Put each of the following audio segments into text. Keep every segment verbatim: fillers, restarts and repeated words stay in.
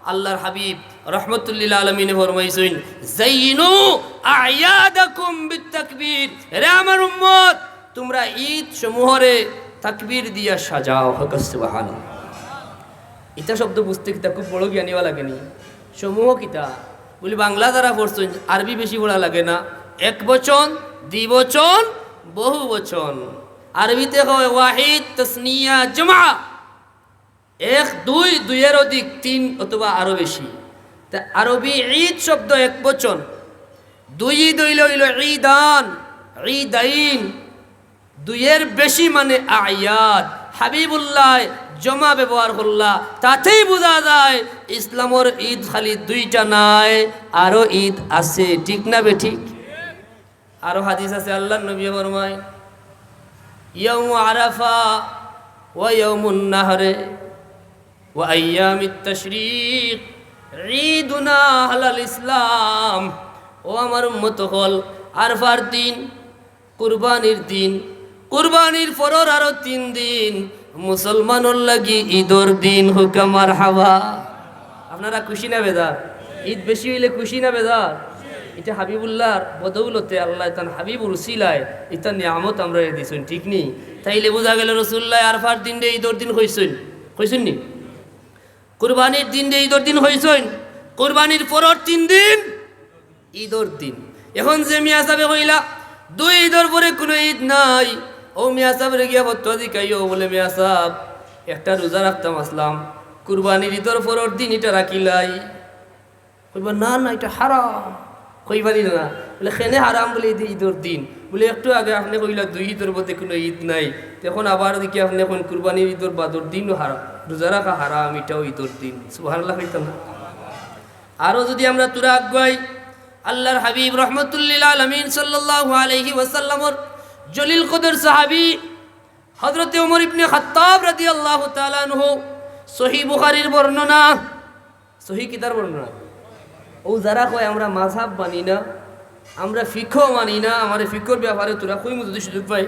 আল্লাহর হাবিব রহমতুল্লিল আলমিনে ফরমাইছইন, "জাইয়িনু আ'য়াদাকুম বিত তাকবীর।" রে আমার উম্মত, তুমরা ঈদ সমূহরে তাকবীর দিয়া সাজাও। হক সুবহানাল্লাহ। ইতা শব্দ বুঝতে কিতা খুব বড় জ্ঞানীওয়া লাগেনি? সমূহ কিতা? বুলি বাংলা যারা পড়ছইন, আরবি বেশি পড়া লাগে না। এক বচন, দ্বিবচন, বহু বচন। আরবিতে কয় ওয়াহিদ, তাসনিয়া, জামা। এক, দুই, দুইয়ের অধিক, তিন অথবা আরো বেশি। তা আরবি ঈদ শব্দ এক বচন, দুই ঈদ অইলে অইল ঈদান, ঈদাইন, দুইয়ের বেশি মানে আ'য়াদ। হাবিবুল্লাহ জমা ব্যবহার করলা, তাতেই বুঝা যায় ইসলামর ঈদ খালি দুইটা নায়, আরো ঈদ আছে। ঠিক না বেঠিক? আরো হাদিস আছে, আল্লাহর নবী ফরমায়, "ইয়াউমু আরাফা ওয়া ইয়াউমুন নাহরে ওয়া আইয়ামিত তাশরিক ঈদুনা আহলাল ইসলাম।" ও আমার উম্মত অকল, আরফার দিন, কুরবানির দিন, কুরবানির পরর আরো তিন দিন মুসলমানর লাগি ঈদর দিন। হক মারহাবা। আপনারা খুশি না বেজার? ঈদ বেশি অইলে খুশি না বেজার? ইটা হাবিবুল্লাহর বদৌলতে, আল্লাহ তান হাবিবর উসিলায় ইতা নিয়ামত আমরারে দিছইন, ঠিক নি? তাইলে বুঝা গেল রসুলুল্লাহ আরফার দিনরে ঈদর দিন কইছইন, কইছইন নি? কুরবানির দিনরে ঈদর দিন কইছইন, কুরবানির পরর তিন দিন ঈদর দিন। এখন যে মিয়া সাবে কইলা, দুই ঈদর পরে কুনু ঈদ নাই, অউ মিয়া সাবরে গিয়া ফতোয়া জিকাইও, বুলে, "মিয়া সাব, একটা রোজা রাখতাম আছলাম, কুরবানির ঈদর পরর দিন ইটা রাখিলাই।" কইবা, "না, না, ইটা হারাম।" কইবা নি না? বুলে, "কেনে হারাম?" বুলে, "ঈদ, ঈদর দিন।" বুলে, "একটু আগে আপনে কইলা দুই ঈদর মধ্যে কুনু ঈদ নাই, তে এখন আবার দেখি আপনে কইন কুরবানির ঈদর বাদর দিনও হারাম, রোজা রাখা হারাম, ইটাও ঈদর দিন।" সুবহানাল্লাহ কইতা না? আরো যুদি আমরা থুড়া আগুয়াই, আল্লাহর হাবিব রহমতুল্লিল আলামিন সাল্লাল্লাহু আলাইহি ওয়াসাল্লামর জলিল কদর সাহাবী হযরতে ওমর ইবনে খাত্তাব রাদিয়াল্লাহু তাআলা আনহু, সহিহ বুখারীর বর্ণনা, সহিহ কিতার বর্ণনা? অউ যারা কয় আমরা মাযহাব মানি না, আমরা ফিকহ মানি না, আমারে ফিকহর ব্যাপারে থুড়া কইমু যুদি সুযোগ পাই,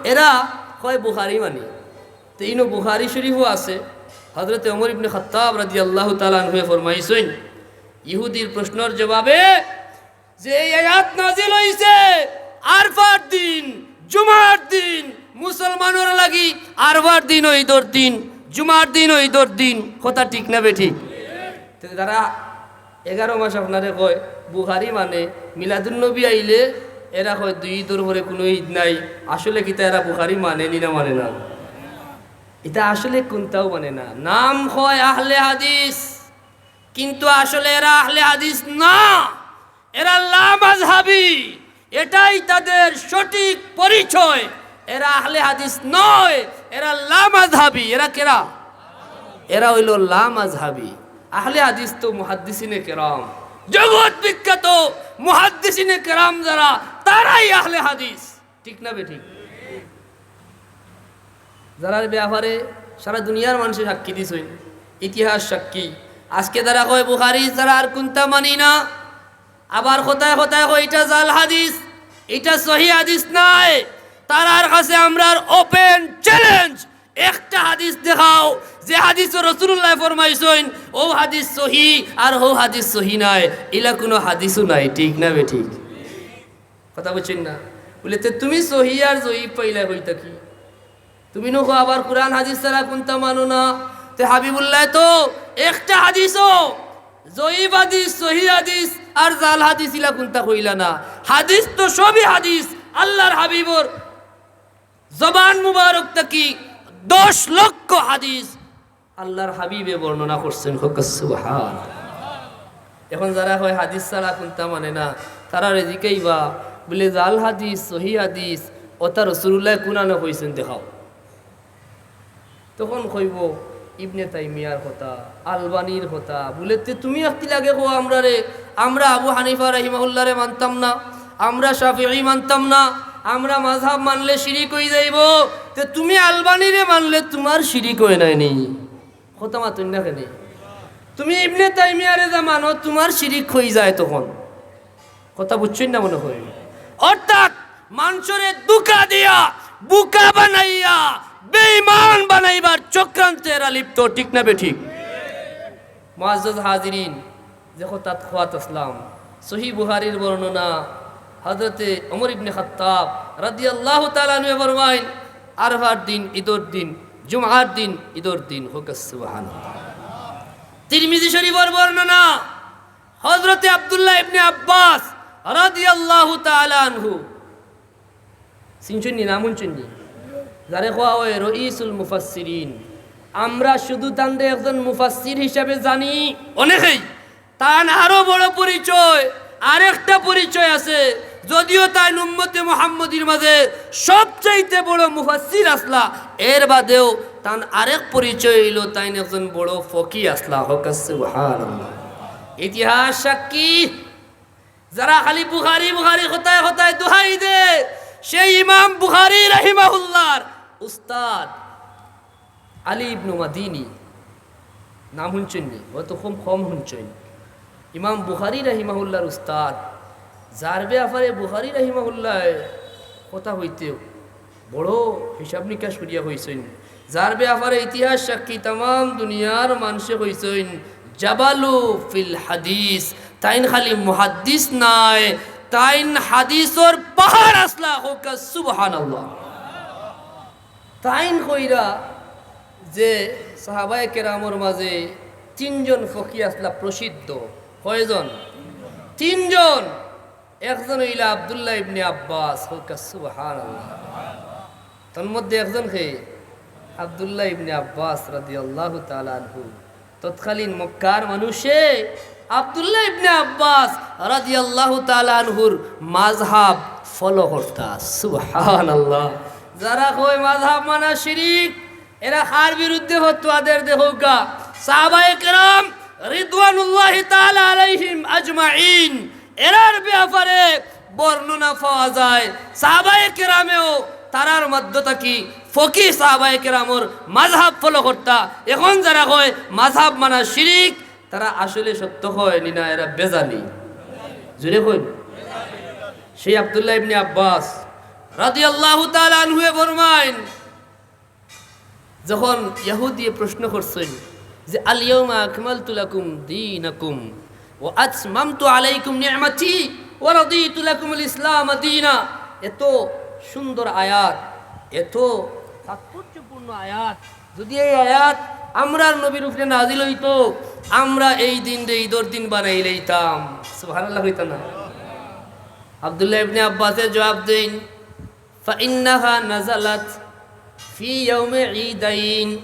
এরা কয় বুখারী মানি। তে ইনো বুখারী শরীফও আছে, হযরতে ওমর ইবনে খাত্তাব রাদিয়াল্লাহু তাআলা আনহুয়ে ফরমাইছইন, ইহুদির প্রশ্নর জবাবে যে এই আয়াত নাজিল অইছে, আরফার দিন, জুমার দিন, মুসলমানর লাগি আরফার দিনও ঈদর দিন, জুমার দিনও ঈদর দিন। কথা ঠিক না বেঠিক? তে যারা এগারো মাস আপনারে কয় বুখারী মানে, মিলাদুন নবী আইলে এরা কয় দুই ঈদর পরে কুনু ঈদ নাই। আসলে কিতা এরা বুখারী মানে নি না মানে না? ইতা আসলে কুনটাও মানে না। নাম কয় আহলে হাদিস, কিন্তু আসলে এরা আহলে হাদিস না, এরা লামাযহাবী। এটাই তাদের সঠিক পরিচয়। এরা আহলে হাদিস নয়, এরা লামাযহাবী। এরা কেরা? এরা অইলো লামাযহাবী। আহলে হাদিস তো মুহাদ্দিসিনে কেরাম, জগৎ বিখ্যাত মুহাদ্দিসিনে কেরাম যারা, তারাই আহলে হাদিস। ঠিক না বেঠিক? যারার ব্যাপারে সারা দুনিয়ার মানষে সাক্ষী দিছইন, ইতিহাস সাক্ষী। আজকে তারা কয় বুখারী ছাড়া আর কুনটা মানি না, আবার কথায় কথায় কয় ইটা জাল হাদিস, ইটা সহি হাদিস নায়। তারার কাছে আমরার open challenge, একটা হাদিস দেখাও যে হাদিসো রাসুলুল্লায় ফরমাইছইন অউ হাদিস সহি আর হউ হাদিস সহি নায়, ইলা কুনু হাদিসও নাই। ঠিক না বেঠিক? কথা বুঝছইন না? বুলে, "তে তুমি সহি আর জয়ীফ পাইলায় কই থাকি? তুমি নু কও আবার কুরআন হাদিস ছাড়া কুনটা মানো না।" তে হাবিবুল্লায় তো একটা হাদিসও, জয়ীফ হাদিস, সহি হাদিস আর জাল হাদিস ইলা কুনটা কইলা না। হাদিস তো সবই হাদিস। আল্লাহর হাবিবর জবান মুবারক থাকি দশ লক্ষ হাদিস আল্লাহর হাবিবে বর্ণনা করছইন, কউক্কা সুবহান। এখন যারা কয় হাদিস ছাড়া কুনটা মানে না, তারারে জিকাইবা, বুলে, "জাল হাদিস, সহি হাদিস, অতা রাসুলুল্লায় কুনানো কইছইন দেখাও।" তখন কইবো, "ইবনে তাইমিয়ার কথা, আলবানির কথা।" বুলে, "তে তুমি একটি লাগে কও আমরারে, আমরা আবু হানিফা রাহিমাহুল্লাহরে মানতাম না, আমরা শাফিঈ মানতাম না, আমরা মাযহাব মানলে শিরিক অই যাইবো। তে তুমি আলবানিরে মানলে তুমার শিরিক অয় নায় নি?" কথা মাতইন না কেনে? তুমি ইবনে তাইমিয়ারে যে মানো, তুমার শিরিক অই যায় তখন। কথা বুঝছইন না মনে হয়? অর্থাৎ মানষরে ধুকা দিয়া, বুকা বানাইয়া, বেঈমান বানাইবার চক্রান্তে এরা লিপ্ত, ঠিক না বেঠিক? মুআজ্জাজ হাজিরিন, যে কথাত কওয়াত আছলাম, সহিহ বুখারীর বর্ণনা, হযরতে ওমর ইবনে খাত্তাব রাদিয়াল্লাহু তাআলা আনহু ফরমাইন, আরফার দিন, ঈদর দিন, জুমআর দিন, ঈদর দিন, কউক্কা সুবহানাল্লাহ। তিরমিজি শরীফর বর্ণনা, হযরতে আব্দুল্লাহ ইবনে আব্বাস রাদিয়াল্লাহু তাআলা আনহু, চিনছইন নি, নাম হুনছইন নি? যারে কওয়া অয় রইসুল মুফাসসিরিন। আমরা শুধু তানরে একজন মুফাসসির হিসাবে জানি অনেকেই। তান আরো বড় পরিচয়, আরেকটা পরিচয় আছে। যদিও তাইন উম্মতে মুহাম্মদীর মাঝে সবচাইতে বড় মুফাসসির আছলা, এর বাদেও তান আরেক পরিচয় অইলো তাইন একজন বড় ফকি আছলা। কউক্কা সুবহানাল্লাহ। ইতিহাস সাক্ষী, যারা খালি বুখারী, বুখারী কথায় কথায় দোহাই দে, সেই ইমাম বুখারী রাহিমাহুল্লাহর উস্তাদ আলী ইবনু মাদিনী, নাম হুনছইন নি? হয়তো খুব কম হুনছইন। ইমাম বুখারী রাহিমাহুল্লাহর উস্তাদ, যার ব্যাপারে বুখারী রাহিমাহুল্লায় কথা কইতে বড় হিসাব নিকাশ করিয়া কইছইন, যার ব্যাপারে ইতিহাস সাক্ষী তামাম দুনিয়ার মানষে কইছইন, জাবালু ফিল হাদিস। তাইন খালি মুহাদ্দিস নায়, তাইন হাদিসর পাহাড় আছলা। কউক্কা সুবহানাল্লাহ। তাইন কইরা যে সাহাবায়ে কেরামর মাঝে তিনজন ফকি আছলা প্রসিদ্ধ। কয়জন? তিনজন। একজন অইলা আব্দুল্লাহ ইবনে আব্বাস, কউক্কা সুবহানাল্লাহ। তার মধ্যে একজন কে? আব্দুল্লাহ ইবনে আব্বাস রাদিয়াল্লাহু তাআলা আনহু। তৎকালীন মক্কার মানুষে আব্দুল্লাহ ইবনে আব্বাস রাদিয়াল্লাহু তাআলা আনহুর মাযহাব ফলো করতা। সুবহানাল্লাহ। যারা কয় মাযহাব মানা শিরিক, এরা কার বিরুদ্ধে ফতোয়া দের দেখউক্কা? সাহাবায়ে কেরাম রিদওয়ানুল্লাহি তাআলা আলাইহিম আজমাইন, এরার ব্যাপারে বর্ণনা পাওয়া যায়। সাহাবায়ে কেরামেও তারার মধ্য থাকি ফকি সাহাবায়ে কেরামর মাযহাব ফলো করতা। এখন যারা কয় মাযহাব মানা শিরিক, তারা আসলে সত্য কয় নি না, এরা বেজালি। জুরে কইন। সেই আব্দুল্লাহ ইবনে আব্বাস রাদিয়াল্লাহু তাআলা আনহুয়ে ফরমাইন, যখন ইহুদিয়ে প্রশ্ন করছইন যে, "আল ইয়াউমা আকমালতু লাকুম দীনাকুম ওয়া আতমামতু আলাইকুম নি'মাতি ওয়া রাদিতু লাকুমুল ইসলামা দীনা।" এত সুন্দর আয়াত, এত তাৎপর্যপূর্ণ আয়াত। যদি এই আয়াত আমরার নবীর উপরে নাজিল অইতো, আমরা এই দিনরে ঈদর দিন বানাইলাইতাম। সুবহানাল্লাহ কইতা না? আব্দুল্লাহ ইবনে আব্বাসে জবাব দেইন, "ফাইন্নাহা নাজালাত ফি ইয়াউমি ঈদাইন।"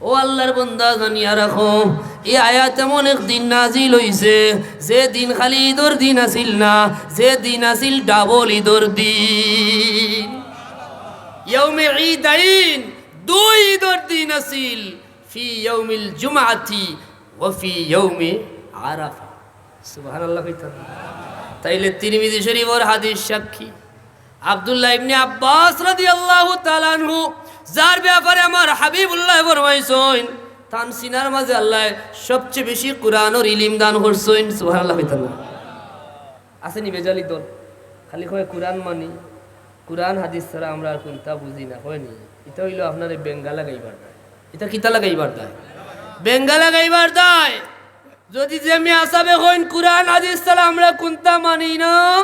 ও আল্লাহর বান্দা, জানিয়া রাখো, এই আয়াত এমন এক দিন নাজিল অইছে, যে দিন খালি ঈদর দিন আছিল না, যে দিন আছিল ডাবল ঈদর দিন। ইয়াউমি ঈদাইন, দুই ঈদর দিন আছিল, ফি ইয়াউমিল জুমআতি ওয়া ফি ইয়াউমি আরাফা। সুবহানাল্লাহ কইতা না? তাইলে তিরমিজি শরীফর হাদিস সাক্ষী আব্দুল্লাহ ইবনে আব্বাস রাদিয়াল্লাহু তাআলা আনহু, যার ব্যাপারে আমার হাবিবুল্লাহ ফরমাইছইন, তান সিনার মাঝে আল্লাহ সবচেয়ে বেশি কোরআনর ইলিম দান করছইন। সুবহানাল্লাহ কইতা না? আছে নি বেজালি দল? খালি কয় কোরআন মানি, কোরআন হাদিস ছাড়া আমরা আর কুন্তা বুঝি না, কয় নি? ইটা অইলো আপনারে বেঙ্গা লাগাইবার দায়। ইটা কিতা লাগাইবার দায়? বেঙ্গা লাগাইবার দায়। যদি যে মিয়া সাবে কইন কোরআন হাদিস ছাড়া আমরা কুন্তা মানি না,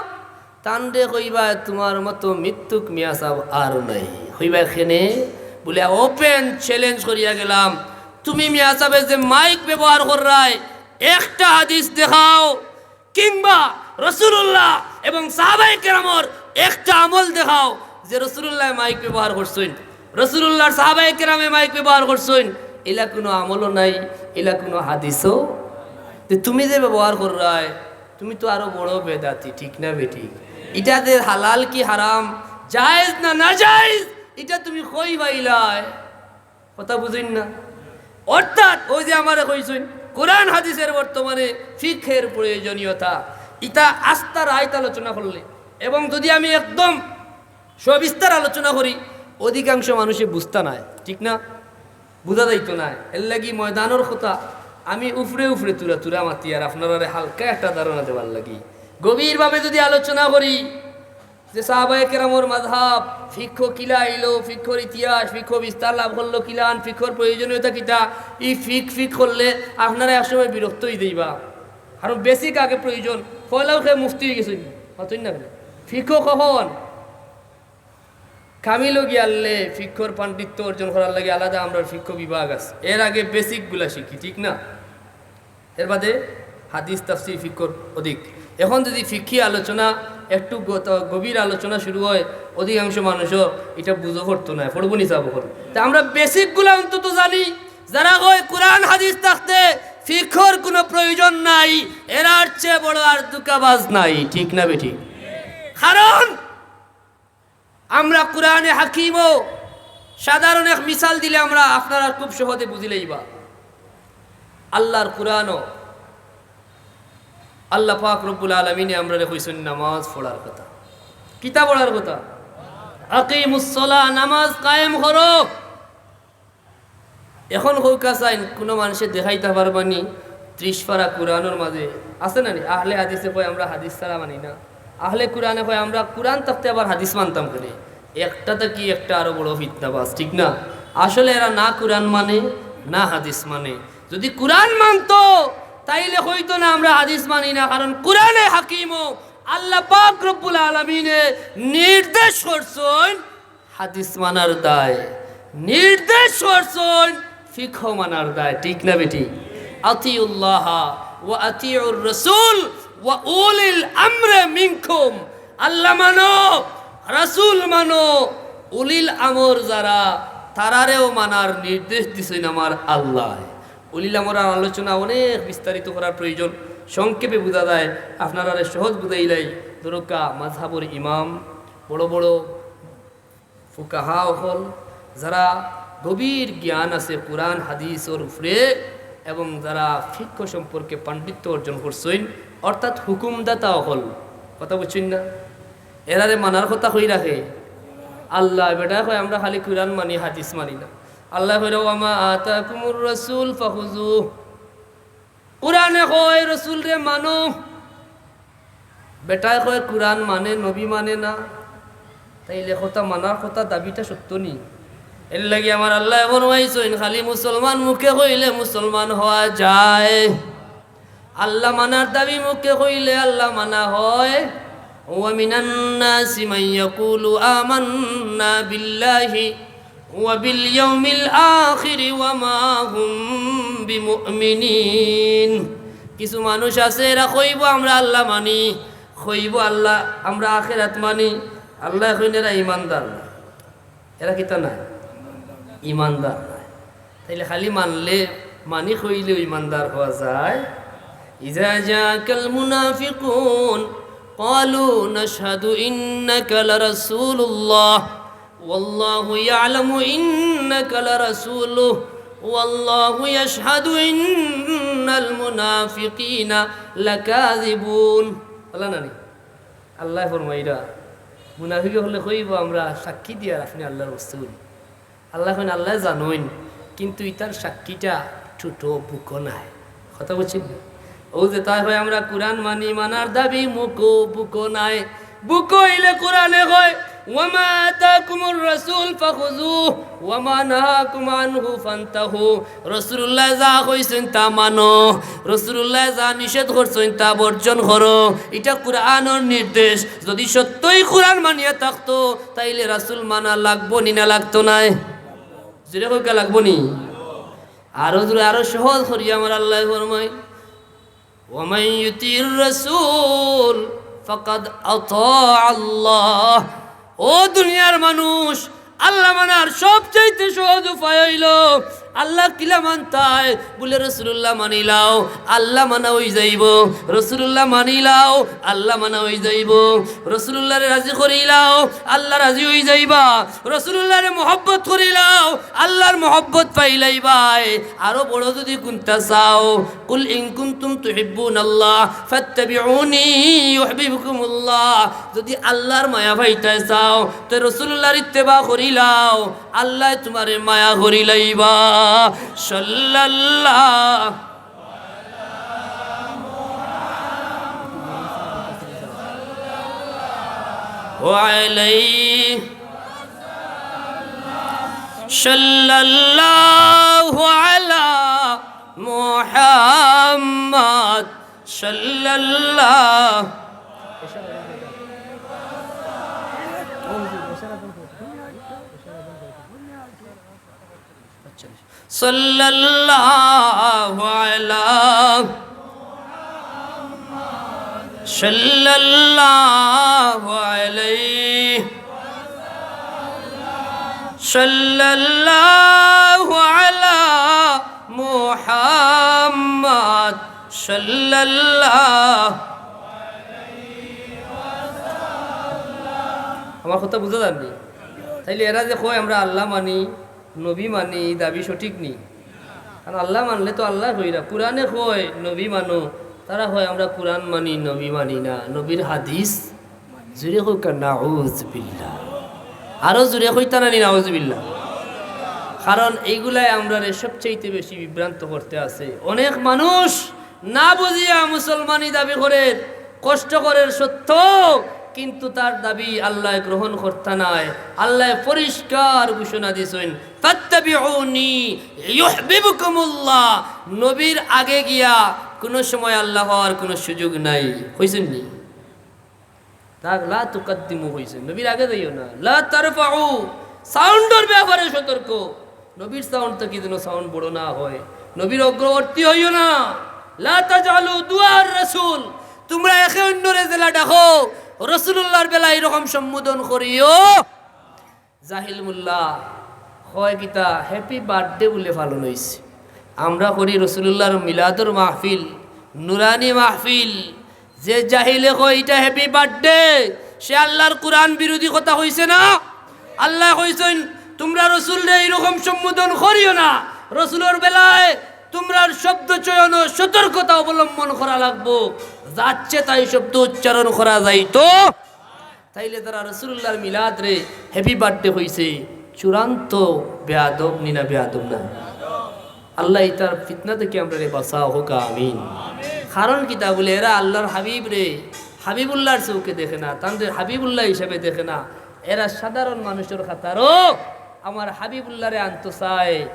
তানরে কইবা, "তুমার মতো মিথ্যুক মিয়া সাব আর নাই।" কইবা, "কেনে?" বুলে, "Open challenge করিয়া গেলাম, তুমি মিয়া সাবে যে মাইক ব্যবহার কররায়, একটা হাদিস দেখাও।" কিংবা রাসূলুল্লাহ এবং সাহাবায়ে কেরামর একটা আমল দেখাও যে রাসূলুল্লাহ মাইক ব্যবহার করছইন, রাসূলুল্লাহর সাহাবায়ে কেরামে মাইক ব্যবহার করছইন, ইলা কুনু আমলও নাই, ইলা কুনু হাদিসও। তে তুমি যে ব্যবহার কররায়, তুমি তো আরো বড় বেদাতি, ঠিক না বেঠিক? ইটা যে হালাল কি হারাম, জায়েজ না নাজায়েজ, ইটা তুমি কই পাইলায়? কথা বুঝইন না? অর্থাৎ ওই যে আমারে কইছইন, কোরআন হাদিসের বর্তমানে ফিকহের প্রয়োজনীয়তা, ইতা আস্তা রাইত আলোচনা করলে, এবং যদি আমি একদম সবিস্তার আলোচনা করি, অধিকাংশ মানুষে বুঝতা নায়, ঠিক না? বুঝা যাইতো নায়। এর লাগি ময়দানর কথা আমি উফরে উফরে তুরা তুরা মাতি, আর আপনারারে হালকা একটা ধারণা দেওয়ার লাগি। গভীরভাবে যদি আলোচনা করি, যে সাহাবায়ে কেরামর মাযহাব, ফিকহ কিলা আইলো, ফিকহর ইতিহাস, ফিকহ বিস্তার লাভ করলো কিলান, ফিকহর প্রয়োজনীয়তা কিতা, ই ফিক ফিক করলে আপনারা একসময় বিরক্ত অই যাইবা। কারণ বেসিক আগে প্রয়োজন। পয়লাউ কে মুফতি অই গেছইন, মাতইন না কেনে? ফিকহ কখন? কামিলো গিয়ালে ফিকহর পাণ্ডিত্য অর্জন করার লাগি আলাদা আমরার ফিকহ বিভাগ আছে। এর আগে বেসিকগুলা শিখি, ঠিক না? এর বাদে হাদিস, তাফসির, ফিকহর অধিক। এখন যদি ফিকহি আলোচনা, একটু গ-, গভীর আলোচনা শুরু হয়, অধিকাংশ মানুষও ইটা বুঝো করতো না, পড়বো নি চাবো করবো। তা আমরা বেসিকগুলা অন্তত জানি। যারা কয় কুরআন হাদিস থাকতে ফিকহর কোনো প্রয়োজন নাই, এরার চেয়ে বড় আর ধোঁকাবাজ নাই, ঠিক না বেঠিক? কারণ আমরা কুরআনে হাকিমও সাধারণ এক মিসাল দিলে আমরা, আপনারা খুব সহজে বুঝিলাইবা। আল্লাহর কুরআনও আল্লাহ পাক রব্বুল আলামিনে আমরারে কইছইন নামাজ পড়ার কথা। কিতা পড়ার কথা? আকিমুস সালাহ, নামাজ কায়েম করো। এখন কউক্কা চাইন, কুনু মানষে দেখাইতা পারবা নি ত্রিশ পারা কুরআনর মাঝে আছে না নি? আহলে হাদিসে কয় আমরা হাদিস ছাড়া মানি না, আহলে কুরআনে কয় আমরা কুরআন থাকতে আবার হাদিস মানতাম কেনে? একটা থাকি একটা আরো বড় ফিতনাবাজ, ঠিক না? আসলে এরা না কুরআন মানে, না হাদিস মানে। যদি কুরআন মানতো, তাইলে কইতো না আমরা হাদিস মানি না, কারণ কুরআনে হাকিমও আল্লাহ পাক রব্বুল আলামিনে নির্দেশ করছইন হাদিস মানার দায়, নির্দেশ করছইন ফিকহ মানার দায়, ঠিক না বেঠিক? আতিউল্লাহ ওয়া আতিউর রাসূল ওয়া উলিল আমরে মিনকুম। আল্লাহ মানো, রাসূল মানো, উলিল আমর যারা, তারারেও মানার নির্দেশ দিছইন আমার আল্লায়। উলিল আমর আর আলোচনা অনেক বিস্তারিত করার প্রয়োজন, সংক্ষেপে বুঝা যায়, আপনারারে সহজ বুঝাইলাই। ধরুক্কা মাযহাবর ইমাম, বড় বড় ফুকাহা অকল, যারা গভীর জ্ঞান আছে কুরআন হাদিসর উপরে, এবং যারা ফিকহ সম্পর্কে পাণ্ডিত্য অর্জন করছইন, অর্থাৎ হুকুমদাতা অকল, কথা বুঝছইন না? এরারে মানার কথা কই রাখে আল্লাহ। বেটায় কয় আমরা খালি কুরআন মানি, হাদিস মানি না। আল্লায় কইরা, "ওয়া মা আতাকুমুর রাসূল ফাখুযুহ।" কুরআনে কয়, "রসুলরে মানো।" বেটায় কয়, "কুরআন মানে, নবী মানে না।" তাইলে কথা মানার কথা, দাবিটা সত্য নি? এর লাগি আমার আল্লায় ফরমাইছইন, খালি মুসলমান মুখে কইলে মুসলমান হওয়া যায়। আল্লাহ মানার দাবি মুখে কইলে আল্লাহ মানা হয়। "ওয়া মিনান নাসি মান ইয়াকুলু আমান্না বিল্লাহি ওয়া বিল ইয়াউমিল আখিরি ওয়া মা হুম বিমুমিনিন।" কিছু মানুষ আছে, এরা কইবো, "আমরা আল্লাহ মানি", কইবো, "আল্লাহ, আমরা আখেরাত মানি।" আল্লায় কইন, "এরা ইমানদার না।" এরা কিতা নায়? ইমানদার নায়। তাইলে খালি মানলে, মানি কইলেও ইমানদার হওয়া যায়? ইযা জাআকাল মুনাফিকুন ক্বালু নাশহাদু ইন্নাকা লারাসূলুল্লাহ ওয়াল্লাহু ইয়ালামু ইন্নাকা লারাসূলুহু ওয়াল্লাহু ইয়াশহাদু ইন্নাল মুনাফিকিনা লাকাযিবুন। আল্লাহ নানি? আল্লায় ফরমাইরা, মুনাফিক অকলে কইবো, "আমরা সাক্ষী দিয়ার আপনে আল্লার রসুল।" আল্লায় কইন, "আল্লায় জানইন, কিন্তু ইতার সাক্ষীটা ঠুটো, বুকো নায়।" কথা বুঝছইন নি? অউ যেতায় কয়, "আমরা কুরআন মানি", মানার দাবি মুখো, বুকো নায়। বুকো অইলে কুরআনে কয়, "ওয়া মা আতাকুমুর রাসূল ফাখুযুহু ওয়া মা নাহাকুম আনহু ফান্তাহু।" রসুলুল্লায় যা কইছইন তা মানো, রসুলুল্লায় যা নিষেধ করছইন তা বর্জন করো। ইটা কুরআনর নির্দেশ। যদি সত্যই কুরআন মানিয়া থাকতো, তাইলে রাসুল মানা লাগবো নি না লাগতো নায়? জোরে কউক্কা, লাগবো নি? আরো জোরে, আরো সহজ করি আমার আল্লায় ফরমাইন, "ওয়া মান ইউতির রাসূল ফাকাদ আতা আল্লাহ।" ও দুনিয়ার মানুষ, আল্লাহ মানার সবচাইতে সহজ উপায় অইলো, আল্লাহ কিলা মানতায়? বুলে, "রসুলুল্লাহ মানিলাও, আল্লাহ মানা অইযাইবো। রসুলুল্লাহ মানিলাও, আল্লাহ মানা অইযাইবো। রসুলুল্লাহরে রাজি করিলাও, আল্লাহ রাজি অইযাইবা। রসুলুল্লাহরে মহব্বত করিলাও, আল্লার মহব্বত পাইলাইবায়। আরো বড় যুদি কুন্তা চাও, কুল ইন কুনতুম তুহিব্বুনাল্লাহ ফাত্তাবিউনি ইউহবিবকুমুল্লাহ।" যুদি আল্লার মায়া পাইতায় চাও, তে রসুলুল্লাহর ইত্তেবা করিলাও, আল্লায় তুমারে মায়া করিলাইবা। সাল্লাল্লাহ। عليه، صلى الله على محمد، صلى الله صلى الله على، صلى الله عليه، صلى الله على محمد، صلى الله। আমার কথা বুঝা যার নি? তাইলে এরা যে কয় আমরা আল্লাহ মানি, নবী মানি, ই দাবি সঠিক নি? কারণ আল্লাহ মানলে তো আল্লাহ কইরা, কোরআনে কয় নবী মানো, তারা কয় আমরা কোরআন মানি, নবী মানি না, নবীর হাদিস। জুরে কউক্কা নাউজুবিল্লাহ। আরো জুরে কইতা না নি নাউজুবিল্লাহ? কারণ এইগুলাই আমরারে সবচাইতে বেশি বিভ্রান্ত করতে আছে। অনেক মানুষ না বুঝিয়া মুসলমানি দাবি করের, কষ্ট করের সত্য, কিন্তু তার দাবি আল্লায় গ্রহণ করতা নায়। আল্লায় পরিষ্কার ঘোষণা দিছইন, "ফাত্তাবিউনি ইউহবিবকুমুল্লাহ।" নবীর আগে গিয়া কোনো সময় আল্লাহ হওয়ার কোনো সুযোগ নাই। কইছইন নি? তা লা তুকাদ্দিমু কইছইন, নবীর আগে যাইও না। লা তারফাউ, সাউন্ডর ব্যাপারে সতর্ক। নবীর সাউন্ড থাকি যেন সাউন্ড বড় না হয়, নবীর অগ্রবর্তী হইও না। লা তাজআলু দুআর রাসূল, তোমরা একে অন্যরে যেলা ডাকো, রাসূলুল্লাহর বেলা এরকম সম্বোধন করিও। জাহিল মোল্লা কয় কিতা, হ্যাপি বার্থডে বুলে পালন অইছে। আমরা করি রাসূলুল্লাহর মিলাদর মাহফিল, নুরানি মাহফিল। যে জাহিলে কয় ইটা হ্যাপি বার্থডে, সে আল্লাহর কোরআন বিরোধী কথা কইছে না? আল্লায় কইছইন, "তোমরা রাসূলরে এইরকম সম্বোধন করিও না, রাসূলর বেলায় তোমরার শব্দ চয়নও সতর্কতা অবলম্বন করা লাগবো, যাচ্ছে তাই শব্দ উচ্চারণ করা যাইতো।" তাইলে যারা রাসূলুল্লাহর মিলাদরে হ্যাপি বার্থডে কইছে, চূড়ান্ত বেয়াদব নি না বেয়াদব না? আল্লাহ ইতার ফিতনা থাকি আমরারে বাঁচাও কউক্কা, আমিন। কারণ কিতা বুলে, এরা আল্লাহর হাবিবরে হাবিবুল্লাহর চউখে দেখে না, তানরে হাবিবুল্লাহ হিসাবে দেখে না। এরা সাধারণ মানুষর খাতারও আমার হাবিবুল্লাহরে আনতো চায়।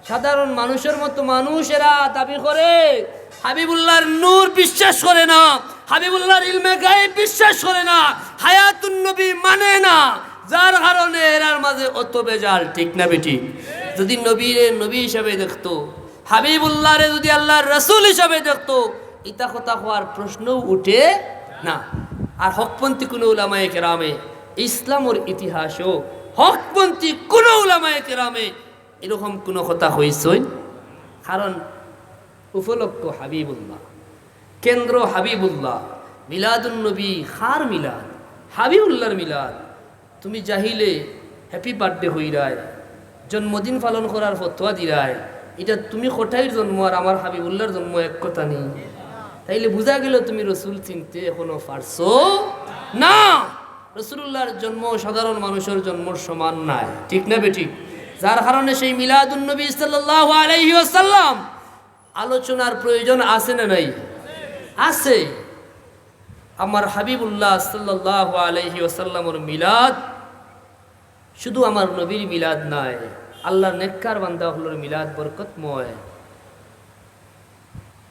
সাধারণ মানুষর মতো মানুষ এরা দাবি করে, হাবিবুল্লাহর নূর বিশ্বাস করে না, হাবিবুল্লাহর ইলমে গায়েব বিশ্বাস করে না, হায়াতুন নবী মানে না, যার কারণে এরার মাঝে অত বেজাল, ঠিক না বেঠিক? যদি নবীরে নবী হিসাবে দেখতো, হাবিবুল্লাহরে যদি আল্লাহর রাসূল হিসাবে দেখতো, ইতা কথা কওয়ার প্রশ্নও উঠে না। আর হকপন্থী কোনো উলামায়ে কেরামে, ইসলামর ইতিহাসও হকপন্থী কোনো উলামায়ে কেরামে এরকম কোনো কথা কইছইন? কারণ উপলক্ষ হাবিবুল্লাহ, কেন্দ্র হাবিবুল্লাহ, মিলাদুন নবী কার মিলাদ? হাবিবুল্লাহর মিলাদ। তুমি জাহিলে হ্যাপি বার্থডে কইরায়, জন্মদিন পালন করার ফতোয়া দিরায়, ইটা তুমি কটাইর জন্ম আর আমার হাবিবুল্লাহর জন্ম এক কথা নি? তাইলে বুঝা গেল তুমি রসুল চিনতে এখনো পারছো না। রসুলুল্লাহর জন্ম সাধারণ মানুষর জন্মর সমান নায়, ঠিক না বেঠিক? যার কারণে সেই মিলাদুন নবী সাল্লাল্লাহু আলাইহি ওয়াসাল্লাম আলোচনার প্রয়োজন আছে না নাই? আছে। আমার হাবিবুল্লাহ সাল্লাল্লাহু আলাইহি ওয়াসাল্লামর মিলাদ শুধু আমার নবীর মিলাদ নায়, আল্লাহর নেককার বান্দা অকলর মিলাদ বরকতময়।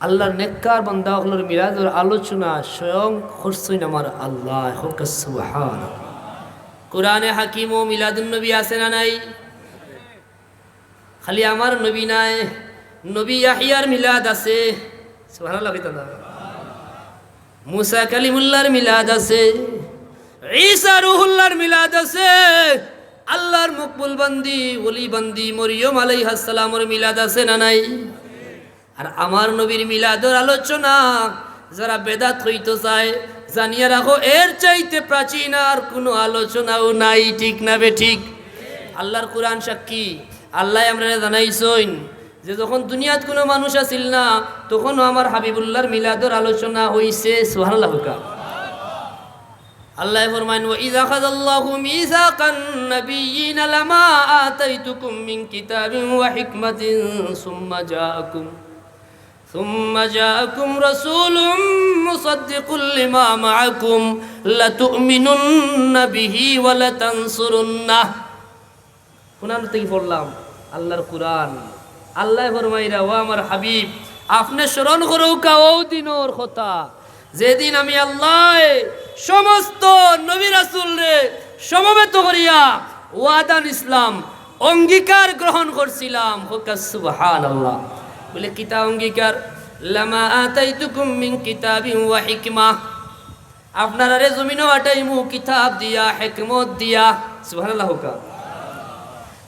আল্লাহর নেককার বান্দা অকলর মিলাদর আলোচনা স্বয়ং করছইন আমার আল্লাহ। কউক্কা সুবহান। কোরআনে হাকিমও মিলাদুন নবী আছে না নাই? খালি আমার নবী নায়, নবী ইয়াহিয়ার মিলাদ আছে। সুবহানাল্লাহ কইতা না? মুসা কালিমুল্লাহর মিলাদ আছে, ঈসা রুহুল্লাহর মিলাদ আছে, আল্লাহর মকবুল বান্দি, ওলি বান্দি মরিয়ম আলাইহাস সালামর মিলাদ আছে না নাই? আর আমার নবীর মিলাদর আলোচনা যারা বেদাত কইতো চায়, জানিয়া রাখো, এর চাইতে প্রাচীন আর কোনো আলোচনাও নাই, ঠিক না বেঠিক? আল্লাহর কোরআন সাক্ষী, আল্লায় আমরারে জানাইছইন যে যখন দুনিয়াত কোনো মানুষ আছিল না, তখনও আমার হাবিবুল্লাহর মিলাদর আলোচনা অইছে। সুবহানাল্লাহ কউক্কা। আল্লায় ফরমাইন, "ওয়া ইযা আখাযাল্লাহু মিসাকান নাবিয়্যিনা লামা আতাইতুকুম মিন কিতাবিন ওয়া হিকমাতিন সুম্মা জাআকুম, ثم جاءكم رسول مصدق لما معكم لتؤمنن به ولتنصرنه। কোরআন থাকি পড়লাম, আল্লাহর কোরআন। আল্লায় ফরমাইরা, "ও আমার হাবিব, আপনে স্মরণ করউক্কা অউ দিনর কথা, যেদিন আমি আল্লায় সমস্ত নবী রাসূলরে সমবেত করিয়া ওয়াদা নিছলাম, অঙ্গীকার গ্রহণ করছিলাম।" কউক্কা সুবহানাল্লাহ। বলে, "কিতা অঙ্গীকার?" "লামা আতাইতুকুম মিন কিতাবিন ওয়া হিকমাহ।" আপনারারে জমিনো পাঠাইমু কিতাব দিয়া, হেকমত দিয়া। সুবহানাল্লাহ কউক্কা।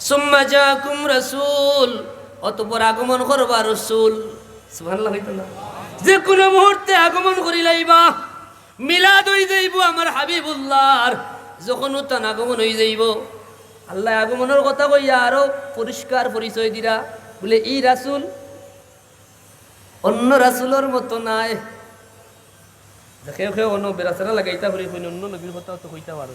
সুম্মা জাআকুম রাসূল, অতঃপর আগমন করবা রসুল। সুবহানাল্লাহ কইতা না? যে কোনো মুহূর্তে আগমন করিলাইবা। মিলাদ অই যাইবো আমার হাবিবুল্লাহর। যখন তান আগমন অই যাইবো, আল্লায় আগমনর কথা কইয়া আরো পরিষ্কার পরিচয় দিরা, বলে, "ই রাসূল অন্য রাসূলর মতো নায়।" দেখে কেউ অন্য বেড়াচেরা লাগাইতা পারে, কইন অন্য নবীর কথাও তো কইতা পারে।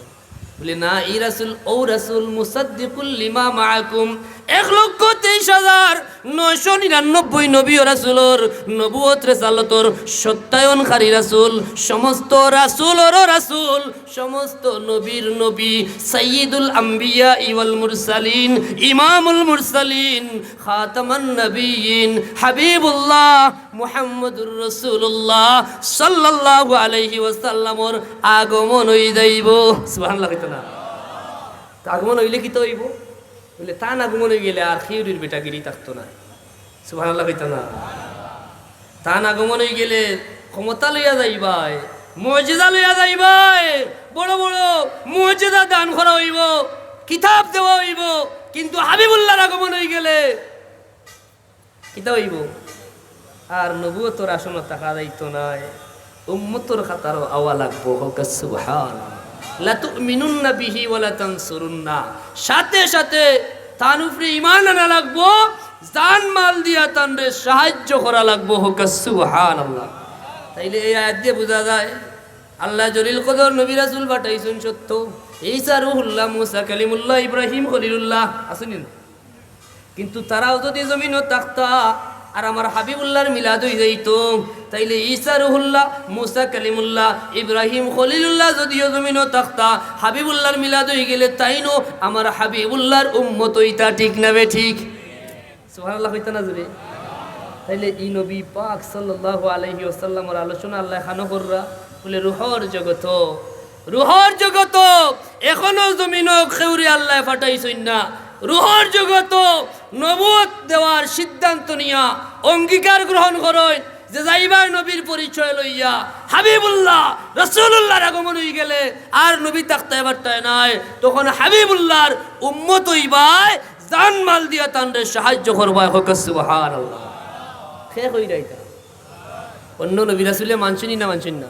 বলে, "না, ই রাসূল, অউ রাসূল, মুসাদ্দিকুল লিমা মাআকুম।" এক লক্ষ তেইশ হাজার নয়শো নিরানব্বই নবী ও রাসূলর নবুয়ত রেসালতর সত্যায়নকারী রাসূল, সমস্ত রাসূলরও রাসূল, সমস্ত নবীর নবী, সাইয়্যিদুল আম্বিয়া ওয়াল মুরসালিন, ইমামুল মুরসালিন, খাতামান নবিয়্যিন, হাবিবুল্লাহ মুহাম্মদুর রাসূলুল্লাহ সাল্লাল্লাহু আলাইহি ওয়াসাল্লামর আগমন অই যাইবো। সুবহানাল্লাহ কইতা না? তে আগমন অইলে কিতা অইবো? বলে, তান আগমন অই গেলে আর কেউরর বেটাগিরি থাকতো নায়। সুবহানাল্লাহ কইতা না? তান আগমন অই গেলে ক্ষমতা লইয়া যাইবায়, মুজিজা লইয়া যাইবায়, বড় বড় মুজিজা দান করা অইবো, কিতাব দেওয়া অইবো, কিন্তু হাবিবুল্লাহর আগমন অই গেলে কিতা অইবো? আর নবুয়তর আসনো থাকা যাইতো নায়, উম্মতর কাতারো আওয়া লাগবো। কউক্কা সুবহান। লাতুমিনুন্না বিহি ওয়া লাতানসুরুন্না। সাথে সাথে তান উপরে ঈমান আনা লাগবো, জান মাল দিয়া তানরে সাহায্য করা লাগবো। কউক্কা সুবহানাল্লাহ। তাইলে এই আয়াত দিয়া বুঝা যায়, আল্লায় জলিল কদর নবী রাসূল পাঠাইছইন সত্য, ঈসা রুহুল্লাহ, মুসা কালিমুল্লাহ, ইব্রাহিম খলিলুল্লাহ, আছইন নি? কিন্তু তারাও যুদি জমিনো থাকতা আর আমার হাবিবুল্লাহর মিলাদ অই যাইতো, তাইলে ঈসা রুহুল্লাহ, মুসা কালিমুল্লাহ, ইব্রাহিম খলিলুল্লাহ যুদিও জমিনো থাকতা, হাবিবুল্লাহর মিলাদ অই গেলে তাইনও আমার হাবিবুল্লাহর উম্মত অইতা, ঠিক না বেঠিক? সুবহানাল্লাহ কইতা না জুরে? তাইলে ই নবী পাক সাল্লাল্লাহু আলাইহি ওয়াসাল্লামর আলোচনা আল্লায় কানো কররা, বলে, রুহর জগত, রুহর জগত, এখনো জমিনো কেউরে আল্লায় পাঠাইছইন না। রুহর জগত নবুয়ত দেওয়ার সিদ্ধান্ত নিয়া অঙ্গীকার গ্রহণ করইন যে যাইবায় নবীর পরিচয় লইয়া, হাবিবুল্লাহ রাসূলুল্লাহর আগমন অই গেলে আর নবী থাকতায় পারতায় নায়, তখন হাবিবুল্লাহর উম্মত অইবায়, জান মাল দিয়া তানরে সাহায্য করবায়। কউক্কা সুবহানাল্লাহ। কে কইরা ইতা? অন্য নবী রাসূলে মানছইন নি না মানছইন না?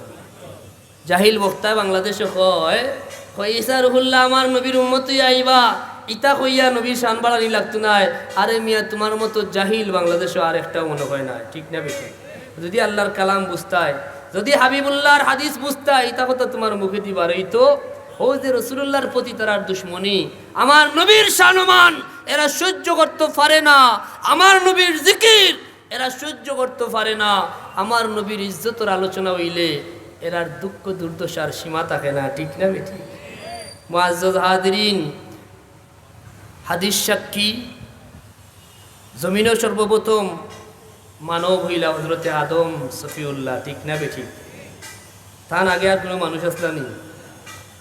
জাহিল বক্তায় বাংলাদেশো কয়, কয়, "ঈসা রুহুল্লাহ আমার নবীর উম্মত অইয়া আইবা।" ইতা কইয়া নবীর শান বাড়ানি লাগতো নায়। আরে মিয়া, তুমার মতো জাহিল বাংলাদেশো আর একটাও মনে হয় না, ঠিক না বেঠিক? যুদি আল্লাহর কালাম বুঝতায়, যুদি হাবিবুল্লাহর হাদিস বুঝতায়, ইতা কথা তুমার মুখেদি বারইতো। অউ যে রাসূলুল্লাহর প্রতি তারার দুশমনি, আমার নবীর শানমান এরা সহ্য করতো পারে না, আমার নবীর জিকির এরা সহ্য করতো পারে না, আমার নবীর ইজ্জতর আলোচনা অইলে এরার দুঃখ দুর্দশার সীমা থাকে না, ঠিক না বেঠিক? মুআজ্জাজ হাজিরিন, হাদিস সাক্ষী, জমিনো সর্বপ্রথম মানব অইলা হযরতে আদম সফিউল্লাহ, ঠিক না বেঠিক? তান আগে আর কোনো মানুষ আছলা নি?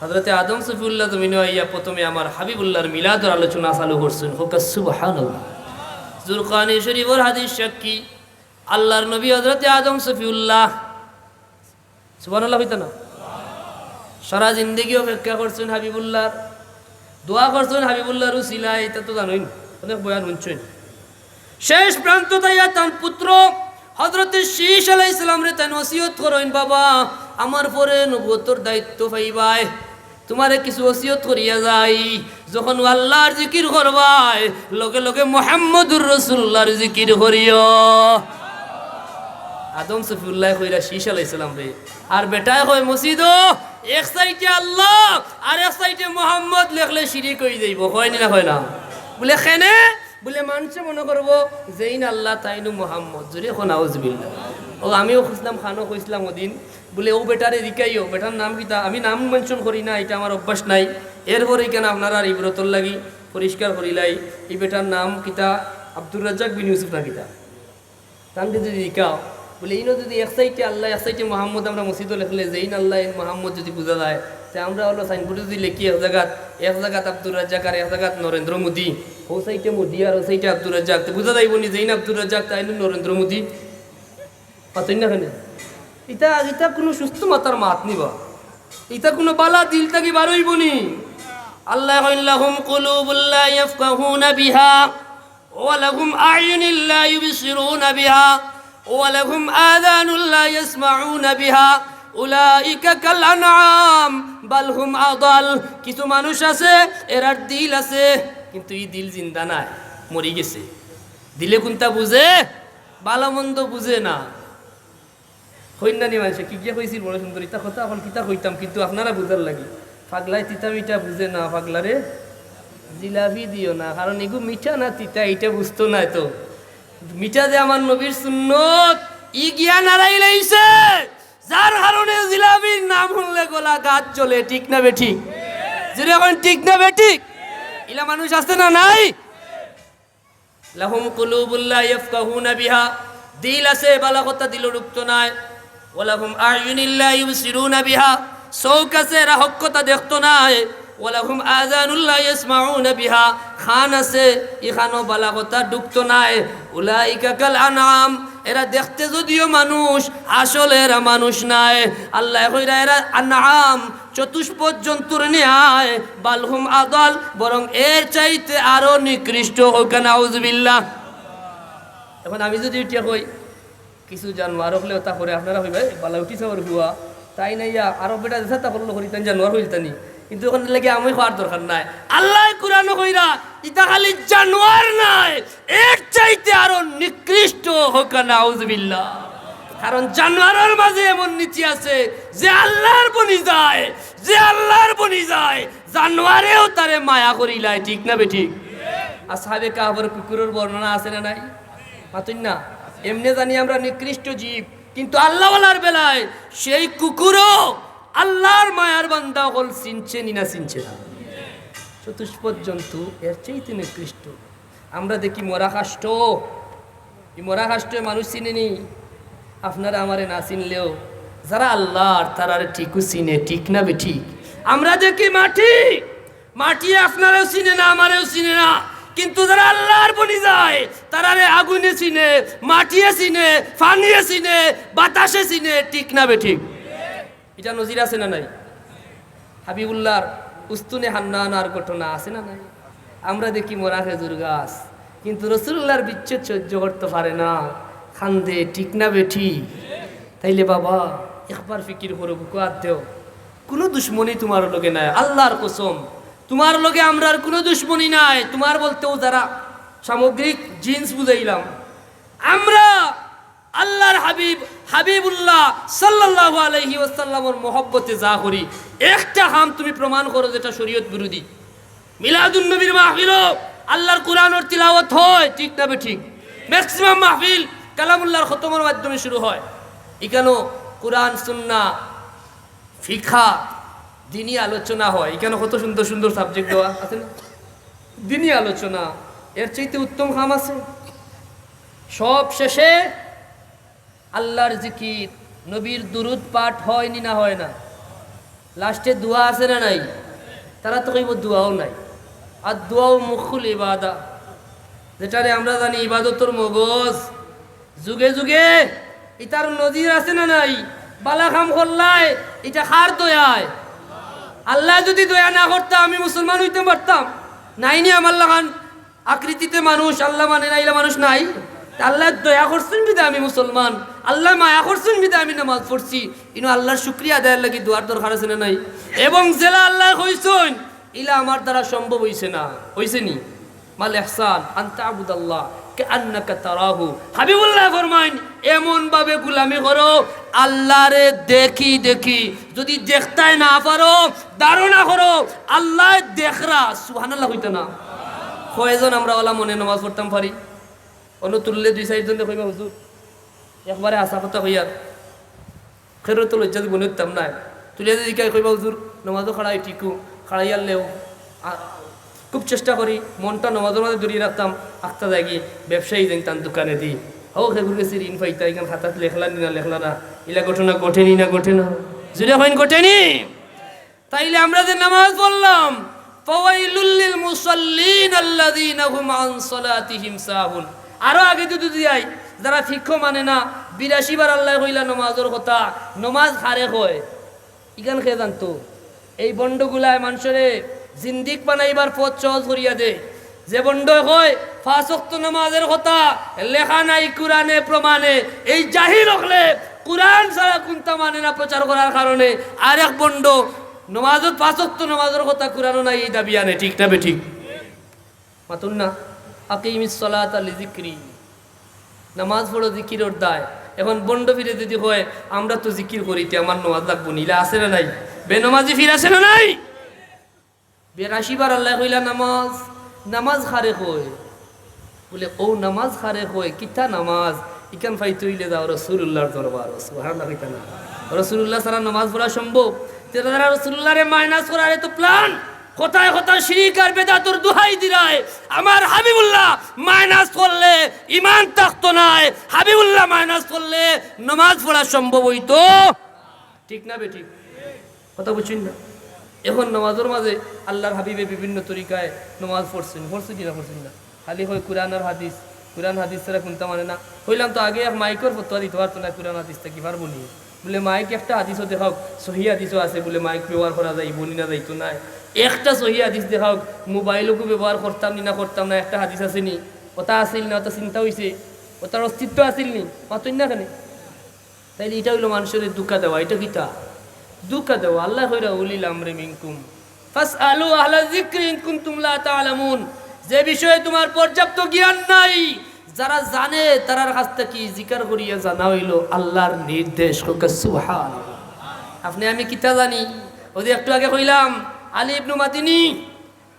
হযরতে আদম সফিউল্লাহ জমিনো আইয়া প্রথমে আমার হাবিবুল্লাহর মিলাদর আলোচনা চালু করছইন। কউক্কা সুবহানাল্লাহ। জুরকানি শরীফর হাদিস সাক্ষী, আল্লাহর নবী হযরতে আদম সফিউল্লাহ। সুবহানাল্লাহ কইতা না? সারা জিন্দেগি অপেক্ষা করছইন হাবিবুল্লাহর, দোয়া করছইন হাবিবুল্লাহর উসিলায়, ইতা তো জানইন, অনেক বয়ান হুনছইন। শেষ প্রান্তত আইয়া তান পুত্র হযরতে শীশ আলাইহিস সালামরে তাইন ওসিয়ত করইন, "বাবা, আমার পরে নবুয়তর দায়িত্ব পাইবায়, তুমারে কিছু ওসিয়ত করিয়া যাই, যখন আল্লাহর জিকির করবায়, লগে লগে মুহাম্মদুর রাসূলুল্লাহর জিকির করিও।" আদম সফিউল্লায় কইরা শীশ আলাইহিস সালামরে, আর বেটায় কয় মসজিদো, এক সাইডে আল্লাহ আর এক সাইডে মুহাম্মদ লেখলে শিরিক অই যাইবো, কয় নি না কয় না? বলে, "কেনে?" বুলে মানষে মনো করবো যেইন আল্লাহ তাইনউ মোহাম্মদ, জুরে কও নাউজুবিল্লাহ। ও আমিও কইছলাম, খানো কইছলাম ওদিন, বুলে ও বেটারে জিকাইও, বেটার নাম কিতা? আমি নাম mention করি না, ইটা আমার অভ্যাস নাই। এরপরে ইখান আপনারার ইবরতর লাগি পরিষ্কার করিলাই, ই বেটার নাম কিতা? আব্দুর রাজ্জাক বিন ইউসুফ না কিতা? তানরে যুদি জিকাও, বুলে ইনো যুদি এক সাইডে আল্লাহ, এক সাইডে মোহাম্মদ আমরা মসজিদো লেখলে যেইন আল্লাহ এইন মোহাম্মদ যুদি বুঝা যায়, তে আমরা অলা সাইনবোর্ডো যুদি লেখি এক জাগাত, এক জাগাত আব্দুর রাজ্জাক আর এক জাগাত নরেন্দ্র মোদি, অউ সাইডে মোদি আর অউ সাইডে আব্দুর রাজ্জাক, তে বুঝা যাইবো নি যেইন আব্দুর রাজ্জাক তাইন নরেন্দ্র মোদি? পাতইন না কেনে? ইতা, ইতা কুনু সুস্থ মাতার মাত নি বা? ইতা কুনু বালা দিল থাকি বার অইবো নি? আল্লায় কইন, "লাহুম কুলুবুল লা ইয়াফকাহুনা বিহা, ওয়া লাহুম আ'য়ুনুল লা ইউবসিরুনা বিহা, ওয়া লাহুম আযানুল লা ইয়াসমাউনা বিহা, উলাইকা কাল আনআম, বাল হুম আদাল।" কিছু মানুষ আছে, এরার দিল আছে, কিন্তু ই দিল জিন্দা নায়, মরি গেছে। দিলে কুনতা বুঝে? বালা মন্দ বুঝে না। কইন না নি মানষে, কিগিয়ে কইছিল বড় সুন্দর, ইতা কথা অখন কিতা কইতাম, কিন্তু আপনারা বুঝার লাগি। পাগলায় তিতা মিঠা বুঝে না, পাগলারে জিলাপি দিও না, কারণ ইগু মিঠা না তিতা, ইটা বুঝতো নায় তো। মিঠা যে আমার নবীর সুন্নত, ই জ্ঞান হারাইলাইছে, যার কারণে জিলাপির নাম হুনলে গলা গাত জ্বলে, ঠিক না বেঠিক? জুরে কইন, ঠিক না বেঠিক? ইলা মানুষ আছে না নাই? লাহুম কুলুবুল লা ইয়াফকাহুনা বিহা, দিল আছে, বালা কথা দিলো ঢুকতো নায়। ওয়া লাহুম আ'য়ুনুল লা ইউবসিরুনা বিহা, চউখ আছে, এরা হক কথা দেখতো নায়। ওয়া লাহুম আযানুল লা ইয়াসমাউনা বিহা, কান আছে, ইখানো বালা কথা ঢুকতো নায়। উলাইকা কাল আনআম, এরা দেখতে যদিও মানুষ, আসলে এরা মানুষ নায়। আল্লায় কইরা এরা আনআম, চতুষ্পদ জন্তুর ন্যায়, বাল হুম আদাল, বরং এর চাইতে আরো নিকৃষ্ট। কউক্কা নাউজুবিল্লাহ। অখন আমি যুদি উঠিয়া কই, কিছু জানোয়ার অকলে অতা করে, আপনারা কইবা, "এ, বালা উঠি চাওয়ার হুয়া, তাইন আইয়া আরো বেটা যেতা করলো করি, তাইন জানোয়ার অইলতা নি।" কিন্তু অখন লাগি আমি কওয়ার দরকার নাই। আল্লায় কুরআনো কইরা, ইতা খালি জানোয়ার নায়, এর চাইতে আরো নিকৃষ্ট। কউক্কা নাউজুবিল্লাহ। কারণ জানোয়ারর মাঝে এমন নীতি আছে, যে আল্লার বনি যায়, যে আল্লার বনি যায়, জানোয়ারেও তারে মায়া করিলায়, ঠিক না বেঠিক? আসহাবে কাহফর কুকুরর বর্ণনা আছে না নাই? মাতইন না? এমনে জানি আমরা নিকৃষ্ট জীব, কিন্তু আল্লাওয়ালার বেলায় সেই কুকুরও আল্লার মায়ার বান্দা অকল চিনছে নি না চিনছে না? চতুষ্পদ জন্তু এর চাইতে নিকৃষ্ট। আমরা দেখি মরা কাষ্ঠ, ই মরা কাষ্ঠে মানুষ চিনে নি? আপনারা আমারে না চিনলেও যারা আল্লার, তারারে ঠিকউ চিনে, ঠিক না বেঠিক? আমরা দেখি মাটি, মাটি আপনারেও চিনে না, আমারেও চিনে না, কিন্তু যারা আল্লার বনি যায়, তারারে আগুনে চিনে, মাটিয়ে চিনে, পানিয়ে চিনে, বাতাসে চিনে, ঠিক না বেঠিক? ইটা নজির আছে না নাই? হাবিবুল্লাহর উস্তুনে হান্নানার ঘটনা আছে না নাই? আমরা দেখি মরা খেজুর গাছ, কিন্তু রসুলুল্লাহর বিচ্ছেদ সহ্য করতো পারে না, কান্দে, ঠিক না বেঠিক? তাইলে বাবা, একবার ফিকির করো, বুকো আত দেও। কুনু দুশমনি তুমার লগে নাই, আল্লার কসম, তুমার লগে আমরার কুনু দুশমনি নাই। তুমার বলতেউ যারা সামগ্রিক জিন্স বুঝাইলাম, আমরা আল্লার হাবিব, হাবিবুল্লাহ সাল্লাল্লাহু আলাইহি ওয়াসাল্লামর মহব্বতে যা করি, একটা কাম তুমি প্রমাণ করো যেটা শরীয়ত বিরোধী। মিলাদুন নবীর মাহফিলো আল্লার কুরআনর তিলাওয়াত হয়, ঠিক না বেঠিক? Maximum মাহফিল কালামুল্লাহর খতমর মাধ্যমে শুরু হয়। ইখানো কুরআন, সুন্নাহ, ফিকহা, দিনি আলোচনা হয়। ইখানো কত সুন্দর সুন্দর subject দেওয়া আছে না? দিনি আলোচনা, এর চাইতে উত্তম কাম আছে? সব শেষে আল্লার জিকির, নবীর দুরুদ পাঠ হয় নি না হয় না? লাস্টে দোয়া আছে না নাই? তারা তো কইবো দোয়াও নাই। আর দোয়াও মুখুল ইবাদা, যেটারে আমরা জানি ইবাদতর মগজ। যুগে যুগে ইতার নজির আছে না নাই? বালা কাম করলায়, ইটা কার দয়ায়? আল্লায় যুদি দয়া না করতা, আমি মুসলমান অইতাম পারতাম? নাইনি আমার লাখান আকৃতিতে মানুষ, আল্লা মানে না, ইলা মানুষ নাই। তে আল্লায় দয়া করছইন বিধায় আমি মুসলমান, আল্লায় মায়া করছইন বিধায় আমি নামাজ পড়ছি। ইনো আল্লার শুকরিয়া আদায়র লাগি দোয়ার দরকার আছে না নাই? এবং যেলা আল্লায় কইছইন, ইলা আমার দ্বারা সম্ভব অইছে না, অইছে নি? মাল ইহসান আন তা'বুদাল্লাহ কাআন্নাকা তারাহু। হাবিবুল্লায় ফরমাইন, এমন ভাবে গুলামি করো, আল্লারে দেখি দেখি। যুদি দেখতায় না পারো, ধারণা করো আল্লায় দেখরা। সুবহানাল্লাহ কইতা না? কয়জন আমরা অলা মনে নমাজ পড়তাম পারি? অনো তুললে দুই চাইরজনে কইবা, "হুজুর, একবারে হাছা কথা কইয়ার, কেউরে তো লজ্জা জীবনে দিতাম নায়।" তুলিয়া যদি জিকাই, কইবা, "হুজুর, নমাজো খাড়াই ঠিকউ, খাড়াইয়ারলেও, আ, খুব চেষ্টা করি মনটা নমাজর মাঝে ধরিয়া রাখতাম, আখতা যায়গি ব্যবসায়ী যেইন তান দোকানেদি। হউ, কেউর গেছে ঋণ পাইতা, ইখান খাতাত লেখলা নি না লেখলা না, ইলা ঘটনা ঘটেনি না ঘটে না?" জুরে কইন, ঘটেনি? তাইলে আমরা যে নামাজ পড়লাম, "ফাওয়াইলুল লিল মুসাল্লিন আল্লাযীনা হুম আন সালাতিহিম সাহুন।" আরো আগে যদি যাই, যারা ফিকহ মানে না, বিরাশি বার আল্লায় কইলা নমাজর কথা, নমাজ কারে কয়? ইখান কে জানতো? এই ভণ্ডগুলায় মানষরে জিন্দিক বানাইবার পথ সহজ করিয়া দে। যে ভণ্ডয় কয়, "পাঁচ ওয়াক্ত নামাজর কথা লেখা নাই কুরআনে প্রমাণে", এই জাহিল অকলে কুরআন ছাড়া কুন্তা মানে না প্রচার করার কারণে আরেক ভণ্ড নমাজর, পাঁচ ওয়াক্ত নামাজর কথা কুরআনো নাই, এই দাবি আনে, ঠিক না বেঠিক? মাতুন না, "আকিমিস সালাতা লিযিকরি", নামাজ পড়ো জিকিরর দায়। এখন ভণ্ড ফিরে যদি কয়, "আমরা তো জিকির করি, তে আমার নমাজ লাগবো নি", ইলা আছে না নাই? বেনমাজি ফির আছে না নাই? বিরাশি বার আল্লায় কইলা নামাজ, নামাজ কারে কয়? বুলে, "অউ নামাজ কারে কয়, কিতা নামাজ? ইখান পাইতে অইলে যাও রাসুলুল্লাহর দরবারো।" সুবহানাল্লাহ কইতা না? রাসুলুল্লাহ ছাড়া নামাজ পড়া সম্ভব? তে তারা রাসুলুল্লাহরে মাইনাস করার এত প্ল্যান, কথায় কথায় শিরিক আর বেদাতর দুহাই দিরায়। আমার হাবিবুল্লাহ মাইনাস করলে ইমান থাকতো নায়, হাবিবুল্লাহ মাইনাস করলে নামাজ পড়া সম্ভব অইতো, ঠিক না বেঠিক? কথা বুঝছইন না? এখন নামাজর মাঝে আল্লাহর হাবিবে বিভিন্ন তরিকায় নামাজ পড়ছইন, পড়ছইন কি না পড়ছইন না? খালি কয় কুরআন আর হাদিস, কুরআন হাদিস ছাড়া কুন্তা মানে না। কইলাম তো আগে, এক মাইকর ফতোয়া দিতো পারতো না, কুরআন হাদিস থাকি পারবো নি? বুলে, "মাইক একটা হাদিসও দেখাউক, সহি হাদিসও আছে, বুলে মাইক ব্যবহার করা যাইবো নি না যাইতো নায়। একটা সহি হাদিস দেখাউক, মোবাইলকু ব্যবহার করতাম নি না করতাম না, একটা হাদিস আছে নি? ওটা আছিল না, ওটা চিন্তা অইছে, ওটার অস্তিত্ব আছিল নি?" মাতইন না কেনে? তাইলে ইটা অইলো মানষরে ধুকা দেওয়া। ইটা কিতা? ধুকা দেওয়া। আল্লায় কইরা, "উলিল আমরি মিনকুম ফাসআলু আহলা যিকরি ইন কুনতুম লা তা'লামুন।" যে বিষয়ে তুমার পর্যাপ্ত জ্ঞান নাই, যারা জানে তারার কাছ থাকি জিকার করিয়া জানা অইলো আল্লাহর নির্দেশ। কউক্কা সুবহানাল্লাহ। আপনে আমি কিতা জানি? অউ যে একটু আগে কইলাম, আলী ইবনু মাদিনী,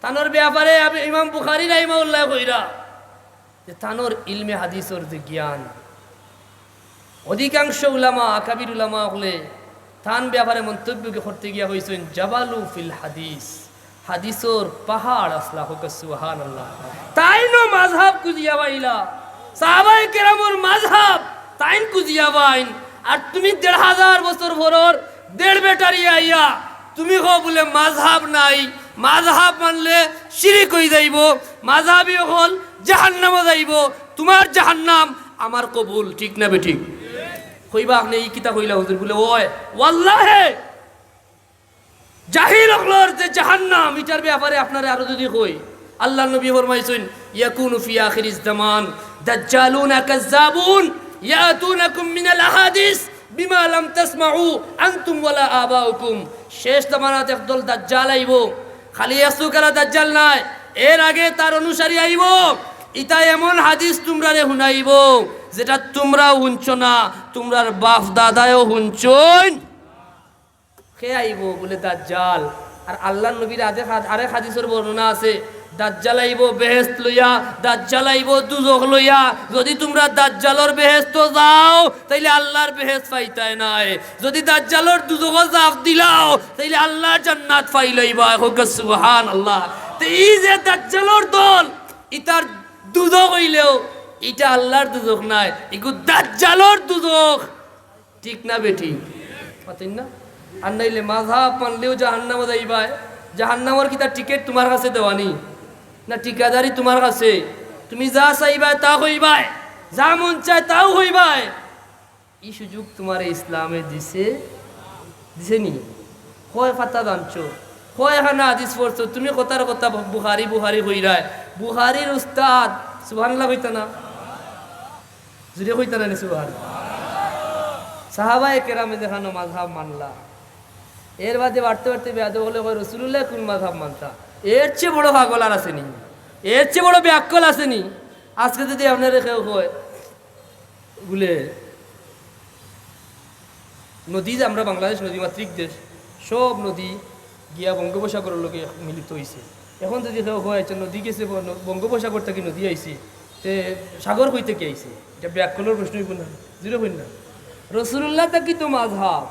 তানর ব্যাপারে আমি, ইমাম বুখারী রাহিমাহুল্লাহ কইরা, যে তানর ইলমে হাদিসর যে জ্ঞান, অধিকাংশ উলামা, আকাবির উলামা অকলে তান ব্যাপারে মন্তব্য করতে গিয়া কইছইন, "জাবালু ফিল হাদিস", হাদিসর পাহাড় আছলা। কউক্কা সুবহানাল্লাহ। তাইনও মাযহাব খুজিয়া পাইলা, সাহাবায়ে কেরামর মাযহাব তাইন খুজিয়া পাইন। আর তুমি দেড় হাজার বছর পরর দেড় বেটারি আইয়া তুমি কও বুলে মাযহাব নাই, মাযহাব মানলে শিরিক অই যাইবো, মাযহাবি অকল জাহান্নামো যাইবো, তুমার জাহান্নাম, আমার কবুল, ঠিক না বেঠিক? কইবা আপনে, "ই কিতা কইলা হুজুর?" বুলে, "ওয়, ওয়াল্লাহে, জাহিল অকলর যে জাহান্নাম, ইটার ব্যাপারে আপনারে আরো যদি কই, আল্লাহর নবী ফরমাইছইন, ইয়াকুনু ফি আখিরিজ জামান দাজ্জালুনা কাজ্জাবুন ইয়াতুনাকুম মিনাল আহাদিস বিমা লাম তাসমাউ আনতুম ওয়ালা আবাউকুম।" শেষ জামানাত একদল দাজ্জাল আইবো, খালি এক চউখ আলা দাজ্জাল নায়, এর আগে তার অনুসারী আইবো। ইতা এমন হাদিস তুমরারে হুনাইবো, যেটা তুমরাও হুনছো না, তুমরার বাফ দাদায়ও হুনছইন। কে আইবো? বুলে দাজ্জাল। আর আল্লাহর নবীর আরেক হাদ-, আরেক হাদিসর বর্ণনা আছে, দাজ্জাল আইবো বেহেশত লইয়া, দাজ্জাল আইবো দুজখ লইয়া। যদি তুমরা দাজ্জালর বেহেশতো যাও, তাইলে আল্লাহর বেহেশত পাইতায় নায়। যদি দাজ্জালর দুজখো জাফ দিলাও, তাইলে আল্লাহর জান্নাত পাইলাইবায়। কউক্কা সুবহানাল্লাহ। তে ই যে দাজ্জালর দল, ইতার দুজখ অইলেও ইটা আল্লাহর দুজখ নায়, ইগু দাজ্জালর দুজখ। ঠিক না বেঠিক? মাতইন না? আর নাইলে মাযহাব মানলেও জাহান্নামো যাইবায়। জাহান্নামর কিতা টিকেট তুমার কাছে দেওয়া নি? না ঠিকাদারি তুমার কাছে? তুমি যা চাইবায় তা কইবায়, যা মন চায় তাও কইবায়। ই সুযোগ তুমারে ইসলামে দিছে? দিছে নি? কয় পাতা জানছো, কয় খানা হাদিস পড়ছো, তুমি কথার কথা বুখারী, বুখারী কইরায়। বুখারীর উস্তাদ, সুবহানাল্লাহ কইতা না? জুরে কইতা না নি সুবহানাল্লাহ? সাহাবায়ে কেরামে যেখানো মাযহাব মানলা, এর বাদে বাড়তে বাড়তে বেয়াদব অকলে কয়, "রসুলুল্লায় কুন মাযহাব মানতা?" এর চেয়ে বড় পাগল আর আছে নি? এর চেয়ে বড় বেআক্কল আছে নি? আজকে যদি আপনারে কেউ কয়, বুলে, নদী যে আমরা বাংলাদেশ নদীমাতৃক দেশ, সব নদী গিয়া বঙ্গোপসাগরর লগে মিলিত অইছে। এখন যদি কেউ কয়, "আচ্ছা, নদী গেছে, বন-, বঙ্গোপসাগর থাকি নদী আইছে, তে সাগর কই থাকি আইছে?" ইটা ব্যাককলর প্রশ্ন অইবো না? জুরে কইন না। রসুলুল্লাহ থাকি তো মাযহাব,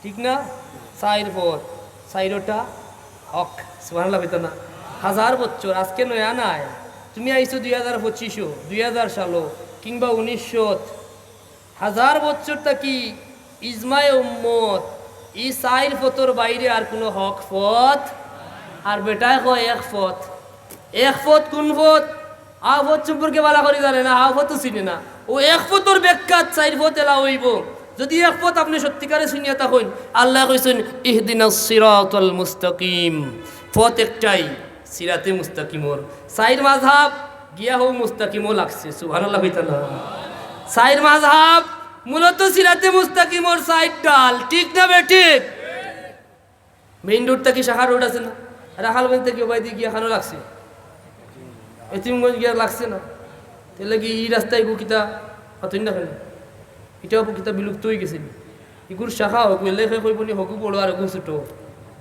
ঠিক না? চাইর পথ, চাইরোটা হক। সুবহানাল্লাহ কইতা না? হাজার বছর, আজকে নয়া নায়। তুমি আইছো দুই হাজার পঁচিশো, দুই হাজার সালো, কিংবা উনিশশো, হাজার বছর থাকি ইজমায়ে উম্মত, ই চাইর পথর বাইরে আর কুনু হক পথ। আর বেটায় কয় এক পথ। এক পথ কুন পথ? আ পথ সম্পর্কে ভালা করি জানে না, আ পথও চিনে না। অউ এক পথর ব্যাখ্যাত চাইর পথ এলা অইবো। যদি এক পথ আপনে সত্যিকারে চিনিয়া থাকইন, আল্লায় কইছইন, "ইহদিনাস সিরাতাল মুস্তাকিম।" পথ একটাই, সিরাতে মুস্তাকিমর। চাইর মাযহাব গিয়া হউ মুস্তাকিমও লাগছে, সুবহানাল্লাহ কইতা না? চাইর মাযহাব মূলত সিরাতে মুস্তাকিমর চাইর ডাল, ঠিক না বেঠিক? মেইন রোড থাকি শাখা রোড আছে না? রাখালগঞ্জ থাকি ওবায়দি গিয়া খানো লাগছে, এতিমগঞ্জ গিয়া লাগছে না? তে লাগি ই রাস্তায় গু কিতা পাতইন না কেনে? ইটাও কিতা বিলুপ্ত অইগেছে নি? ইগুর শাখা হকু, এলে কে কইবো নি হকু বড় আর হকু ছোট?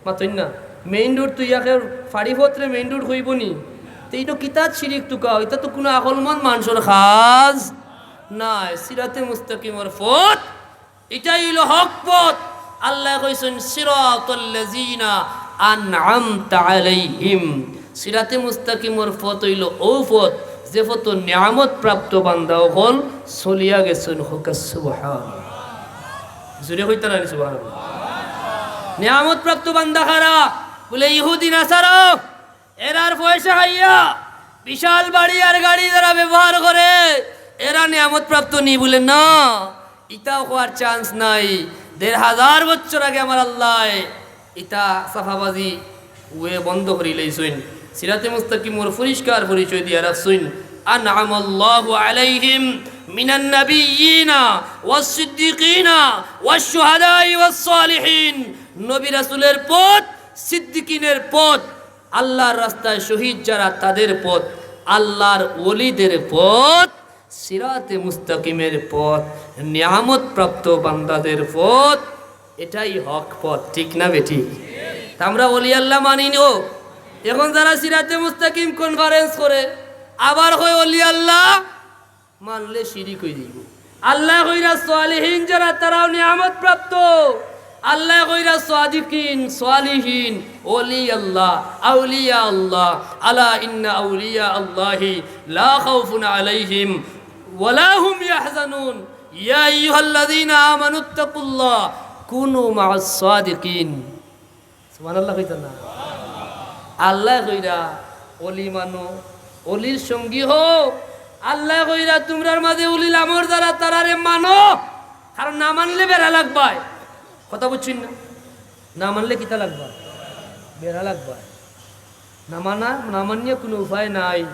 মাতইন না। মেইন রোড তো ইয়াকে ফাড়ি পথরে মেইন রোড কইবো নি? তে ইটা কিতাত শিরিক তুকাও? ইটা তো কুনু আকলমন্দ মানষর কাজ নায়। সিরাতে মুস্তাকিমর পথ, ইটাই অইলো হক পথ। আল্লায় কইছইন, "সিরাতাল্লাযীনা আনআমতা আলাইহিম।" সিরাতে মুস্তাকিমর পথ অইলো অউ পথ, যে পথো নিয়ামত প্রাপ্ত বান্দা অকল চলিয়া গেছইন। হক্কা সুবহানাল্লাহ। জুরে কইতা না নি সুবহানাল্লাহ? নিয়ামত প্রাপ্ত বান্দা কারা? বলে ইহুদি নাসারা। এরার পয়সা খাইয়া বিশাল বাড়ি আর গাড়ি যারা ব্যবহার করে, এরা নিয়ামত প্রাপ্ত নি? বলে না, ইতাও কওয়ার chance নাই। দেড় হাজার বছর আগে আমার আল্লায় ইতা সাফাবাজি ওয়ে বন্ধ করি লাইছইন। সিরাতে মুস্তাকিমর পরিষ্কার পরিচয় দিয়া রাখছইন, "আনআমাল্লাহু আলাইহিম মিনান নাবিয়্যিনা ওয়াস সিদ্দিকিনা ওয়াশ শুহাদাই ওয়াস সালিহিন।" নবী রাসূলের পথ, সিদ্দিকিনের পথ, আল্লাহর রাস্তায় শহীদ যারা, তাদের পথ, আল্লাহর ওলিদের পথ, সিরাতে মুস্তাকিমের পথ, নিয়ামত প্রাপ্ত বান্দাদের পথ, এটাই হক পথ, ঠিক না বেঠিক? তা আমরা ওলি আল্লাহ মানি নি। এখন যারা সিরাতে মুস্তাকিম কনফারেন্স করে, আবার কয় ওলি আল্লাহ, মানলে শিরিক অই যাইবো। আল্লায় কইরা সালিহিন যারা, তারাও নিয়ামত প্রাপ্ত। আল্লায় কইরা সাদিকিন, সালিহিন, ওলি আল্লাহ, আউলিয়া আল্লাহ। আলা ইন্না আউলিয়া আল্লাহি লা খাউফুন আলাইহিম ওয়া লা হুম ইয়াহজানুন। ইয়া আইয়ুহাল্লাযীনা আমানুত্তাকুল্লাহ কুনু মাআস সাদিকিন। সুবহানাল্লাহ কইতা না? আল্লায় কইরা, "ওলি মানো, ওলির সঙ্গী হও।" আল্লায় কইরা, "তুমরার মাঝে উলিল আমর যারা, তারারে মানো।" কারণ না মানলে বেড়া লাগবায়। কথা বুঝছইন না? না মানলে কিতা লাগবায়? বেড়া লাগবায়। না মানা, না মানিয়া কুনু উপায় নাই।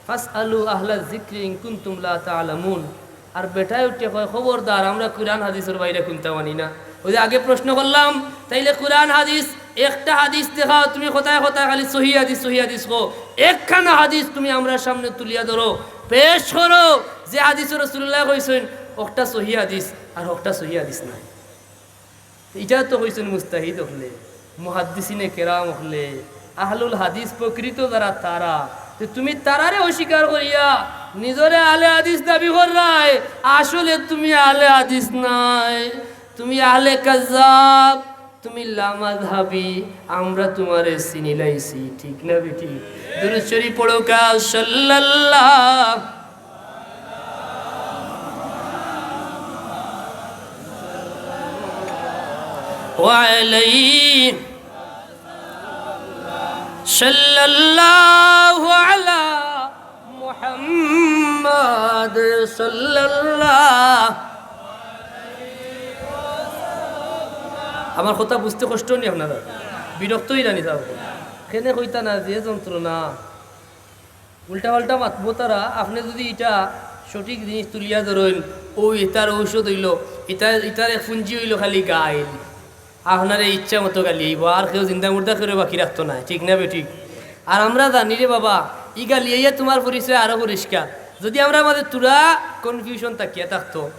"ফাসআলু আহলা যিকরি ইন কুনতুম লা তা'লামুন।" আর বেটায় উঠিয়া কয়, "খবরদার, আমরা কুরআন হাদিসর বাইরে কুন্তা মানি না।" ওই যে আগে প্রশ্ন করলাম, তাইলে কুরআন হাদিস, একটা হাদিস দেখাও তুমি, কথায় কথায় খালি সহি হাদিস, সহি হাদিস কও। একখানা হাদিস তুমি আমরার সামনে তুলিয়া ধরো, পেশ করো, যে হাদিসো রাসূলুল্লায় কইছইন, হকটা সহি হাদিস আর হকটা সহি হাদিস নায়। ইটা তো কইছইন মুস্তাহিদ অকলে, মুহাদ্দিসিনে কেরাম অকলে, আহলুল হাদিস প্রকৃত যারা তারা। তে তুমি তারারে অস্বীকার করিয়া নিজরে আহলে হাদিস দাবি কররায়, আসলে তুমি আহলে হাদিস নায়, তুমি আহলে কাজ্জাব, তুমি লামাযহাবি, আমরা তুমারে চিনিলাইছি, ঠিক না বেঠিক? দুরূদ শরীফ পড়ো কা, সাল্লাল্লাহু আলাইহি, সাল্লাল্লাহু আলা মুহাম্মাদ সাল্লাল্লাহু। আমার কথা বুঝতে কষ্ট নি আপনারা? বিরক্ত অইরা নি যাও। কেনে কইতা না যে যন্ত্রণা। উল্টা পাল্টা মাতবো তারা, আপনে যুদি ইটা সঠিক জিনিস তুলিয়া ধরইন, অউ ইতার ঔষধ অইলো, ইতার, ইতার এক পুঞ্জি অইলো খালি গাইল। আপনারে ইচ্ছা মতো গালিয়াইবো, আর কেউ জিন্দা মুর্দা কেউরে বাকি রাখতো নায়, ঠিক না বেঠিক? আর আমরা জানি রে বাবা, ই গালিয়াইয়া তুমার পরিচয় আরো পরিষ্কার। যুদি আমরার মাঝে থুড়া confusion থাকিয়া থাকতো,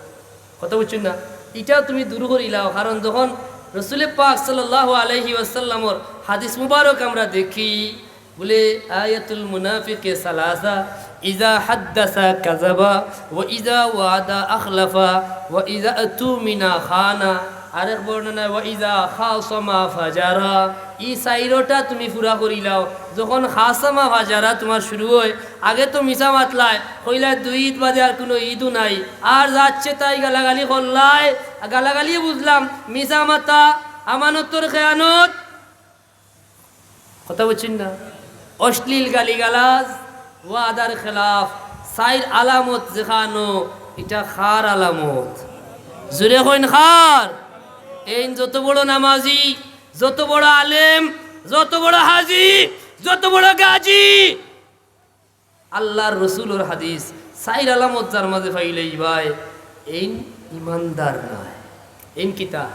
কথা বুঝছইন না? ইটা তুমি দূর করিলাও, কারণ যখন রসুলে পাক সাল্লাল্লাহু আলাইহি ওয়াসাল্লামর হাদিস মুবারক আমরা দেখি, বুলে, "আয়াতুল মুনাফিকি সালাসা, ইজা হাদ্দাসা কাযাবা, ওয়া ইজা ওয়াদা আখলাফা, ওয়া ইজা তুমিনা খানা।" আরেক বর্ণনায়, "ওয়া ইজা খাসামা ফাজারা।" ই চাইরোটা তুমি পুরা করিলাও। যখন খাসামা ফাজারা তুমার শুরু অয়, আগে তো মিছা মাতলায়, কইলায় দুই ইদ বাদে আর কুনু ইদও নাই, আর যাচ্ছে তাই গালাগালি করলায়, গালাগালি বুঝলাম, মিছা মাতা, আমানতর খেয়ানত, কথা বুঝছইন না? অশ্লীল গালিগালাজ, ওয়াদার খেলাফ, চাইর আলামত যেখানো, ইটা কার আলামত? জুরে কইন কার? এইন যত বড় নামাজি, যত বড় আলেম, যত বড় হাজি, যত বড় গাজী, আল্লার রসুলর হাদিস, চাইর আলামত যার মাঝে পাইলে ইবায়, এইন ইমানদার নায়। এইন কিতা?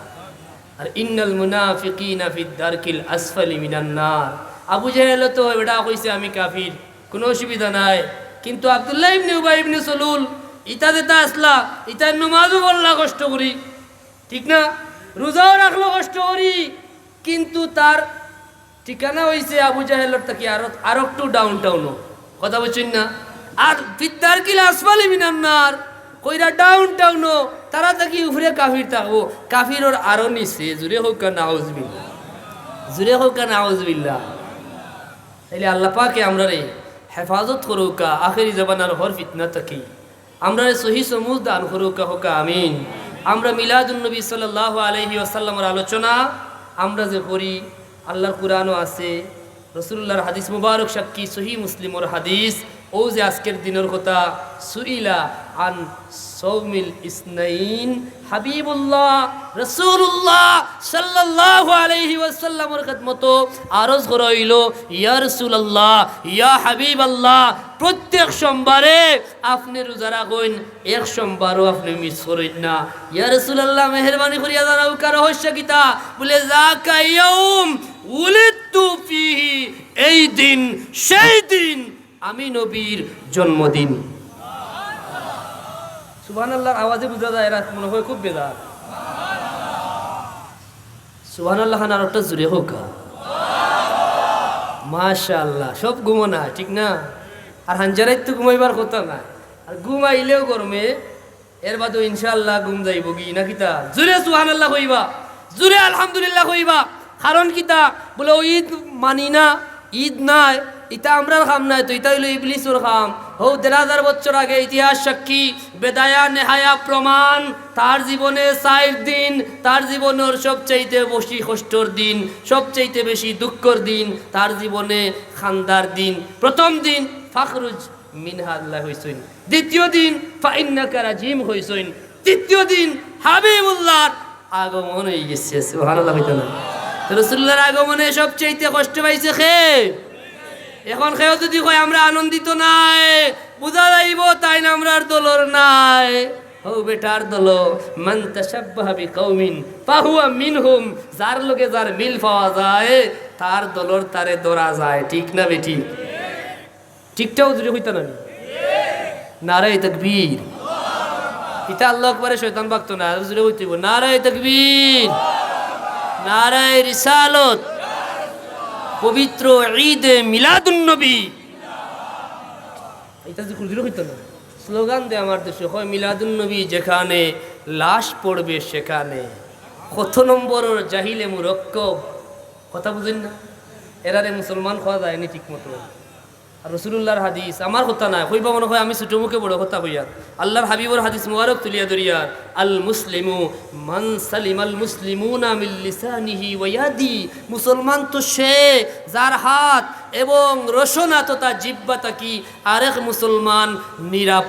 আর ইন্নাল মুনাফিকিনা ফিদ দারকিল আসফালি মিনান নার। আবু জাহেল তো বেটা কইছে, "আমি কাফির, কুনু অসুবিধা নাই।" কিন্তু আব্দুল্লাহ ইবনে উবাই ইবনে সলুল, ইতা যেতা আছলা, ইতা নমাজও পড়লা কষ্ট করি, ঠিক না? রোজাও রাখলো কষ্ট করি, কিন্তু তার ঠিকানা অইছে আবু জাহেলর থাকি আরো, আরো একটু ডাউন টাউনো। কথা বুঝছইন না? আর ফিদ দারকিল আসফালি মিনান নার, কইরা ডাউন টাউনো, তারা থাকি উপরে কাফির থাকবো, কাফিরর আরো নিচে। জুরে কউক্কা নাউজুবিল্লাহ, জুরে কউক্কা নাউজুবিল্লাহ। তাইলে আল্লাহ পাকে আমরারে হেফাজত করউক্কা আখেরি জমানার হর ফিতনা থাকি। আমরারে সহি সমুজ দান করউক্কা, কউক্কা আমিন। আমরা মিলাদুন নবী সাল্লাল্লাহু আলাইহি ওয়াসাল্লামর আলোচনা আমরা যে করি, আল্লার কুরআনো আছে, রসুলুল্লাহর হাদিস মুবারক সাক্ষী, সহি মুসলিমর হাদিস। অউ যে আজকের দিনর কথা, সুইলা আন সৌমিল ইসনাইন, হাবিবুল্লাহ রসুলুল্লাহ সাল্লাল্লাহু আলাইহি ওয়াসাল্লামর খেদমতো আরজ করা অইলো, ইয়া রাসুলাল্লাহ, ইয়া হাবিবাল্লাহ, প্রত্যেক সোমবারে আপনে রোজা রাখইন, এক সোমবারও আপনে মিস করইন না। ইয়া রাসুলাল্লাহ, মেহেরবানি করিয়া জানাউক্কা রহস্য কিতা? বুলে, "যাকা ইয়াউম উলিদতু ফিহি", এই দিন সেই দিন আমি নবীর জন্মদিন। সুবহানাল্লাহর আওয়াজে বুঝা যায় এরা মনে হয় খুব বেজার। সুবহানাল্লাহ খান আরোটা জুরে কউক্কা। মাশাআল্লাহ, সব ঘুমো না, ঠিক না? আর হাঞ্জারাইত তো ঘুমাইবার কথা না, আর ঘুমাইলেও গরমে, এর বাদেও ইনশাআল্লাহ ঘুম যাইবোগি না কিতা? জুরে সুবহানাল্লাহ কইবা, জুরে আলহামদুলিল্লাহ কইবা। কারণ কিতা? বুলে, "অউ ইদ মানি না, ইদ নায়, ইতা আমরার কাম নায়, তো ইতা অইলো ইবলিসর কাম।" হউ দেড় হাজার বছর আগে ইতিহাস সাক্ষী, বেদায়া নেহায়া প্রমাণ, তার জীবনে চাইর দিন, তার জীবনর সবচাইতে বেশি কষ্টর দিন, সবচাইতে বেশি দুঃখর দিন, তার জীবনে কান্দার দিন। প্রথম দিন ফাখরুজ মিনহা আল্লায় কইছইন, দ্বিতীয় দিন ফাইন্নাকা রাজিম কইছইন, তৃতীয় দিন হাবিবুল্লাহর আগমন অইগেছে। সুবহানাল্লাহ কইতা না? তো রাসুলুল্লাহর আগমনে সবচাইতে কষ্ট পাইছে কে? এখন কেউ যুদি কয়, "আমরা আনন্দিত নায়", বুঝা যাইবো তাইন আমরার দলর নায়। হউ বেটার দল, "মান তাশাব্বাহা বিকাউমিন ফাহুয়া মিনহুম", যার লগে যার মিল পাওয়া যায়, তার দলর তারে ধরা যায়, ঠিক না বেঠিক? ঠিকটাও জুরে কইতা না নি? নারায়ে তাকবীর। ইতা আল্লাহু আকবারে শয়তান ভাগতো না, জুরে কইতে অইবো। নারায়ে তাকবীর, নারায়ে রিসালত, পবিত্র ঈদে মিলাদুন নবী। ইতা জুরে কইতা না। স্লোগান দে আমার দেশে, কয়, "মিলাদুন নবী যেখানে, লাশ পড়বে সেখানে।" কত নম্বরর জাহিলে মুরক্কব। কথা বুঝইন না? এরারে মুসলমান কওয়া যায়নি ঠিক মতো। আর রাসুলুল্লাহর হাদিস, আমার কথা নায়, কইবা মনে হয় আমি ছোট মুখে বড় কথা কইয়ার। আল্লাহর হাবিবর হাদিস মুবারক তুলিয়া ধরিয়ার, "আল মুসলিমু মান সালিমাল মুসলিমুনা মিন লিসানিহি ওয়া ইয়াদি।" মুসলমান তো সে, যার হাত এবং রসনা তথা জিব্বা থাকি আরেক মুসলমান নিরাপদ।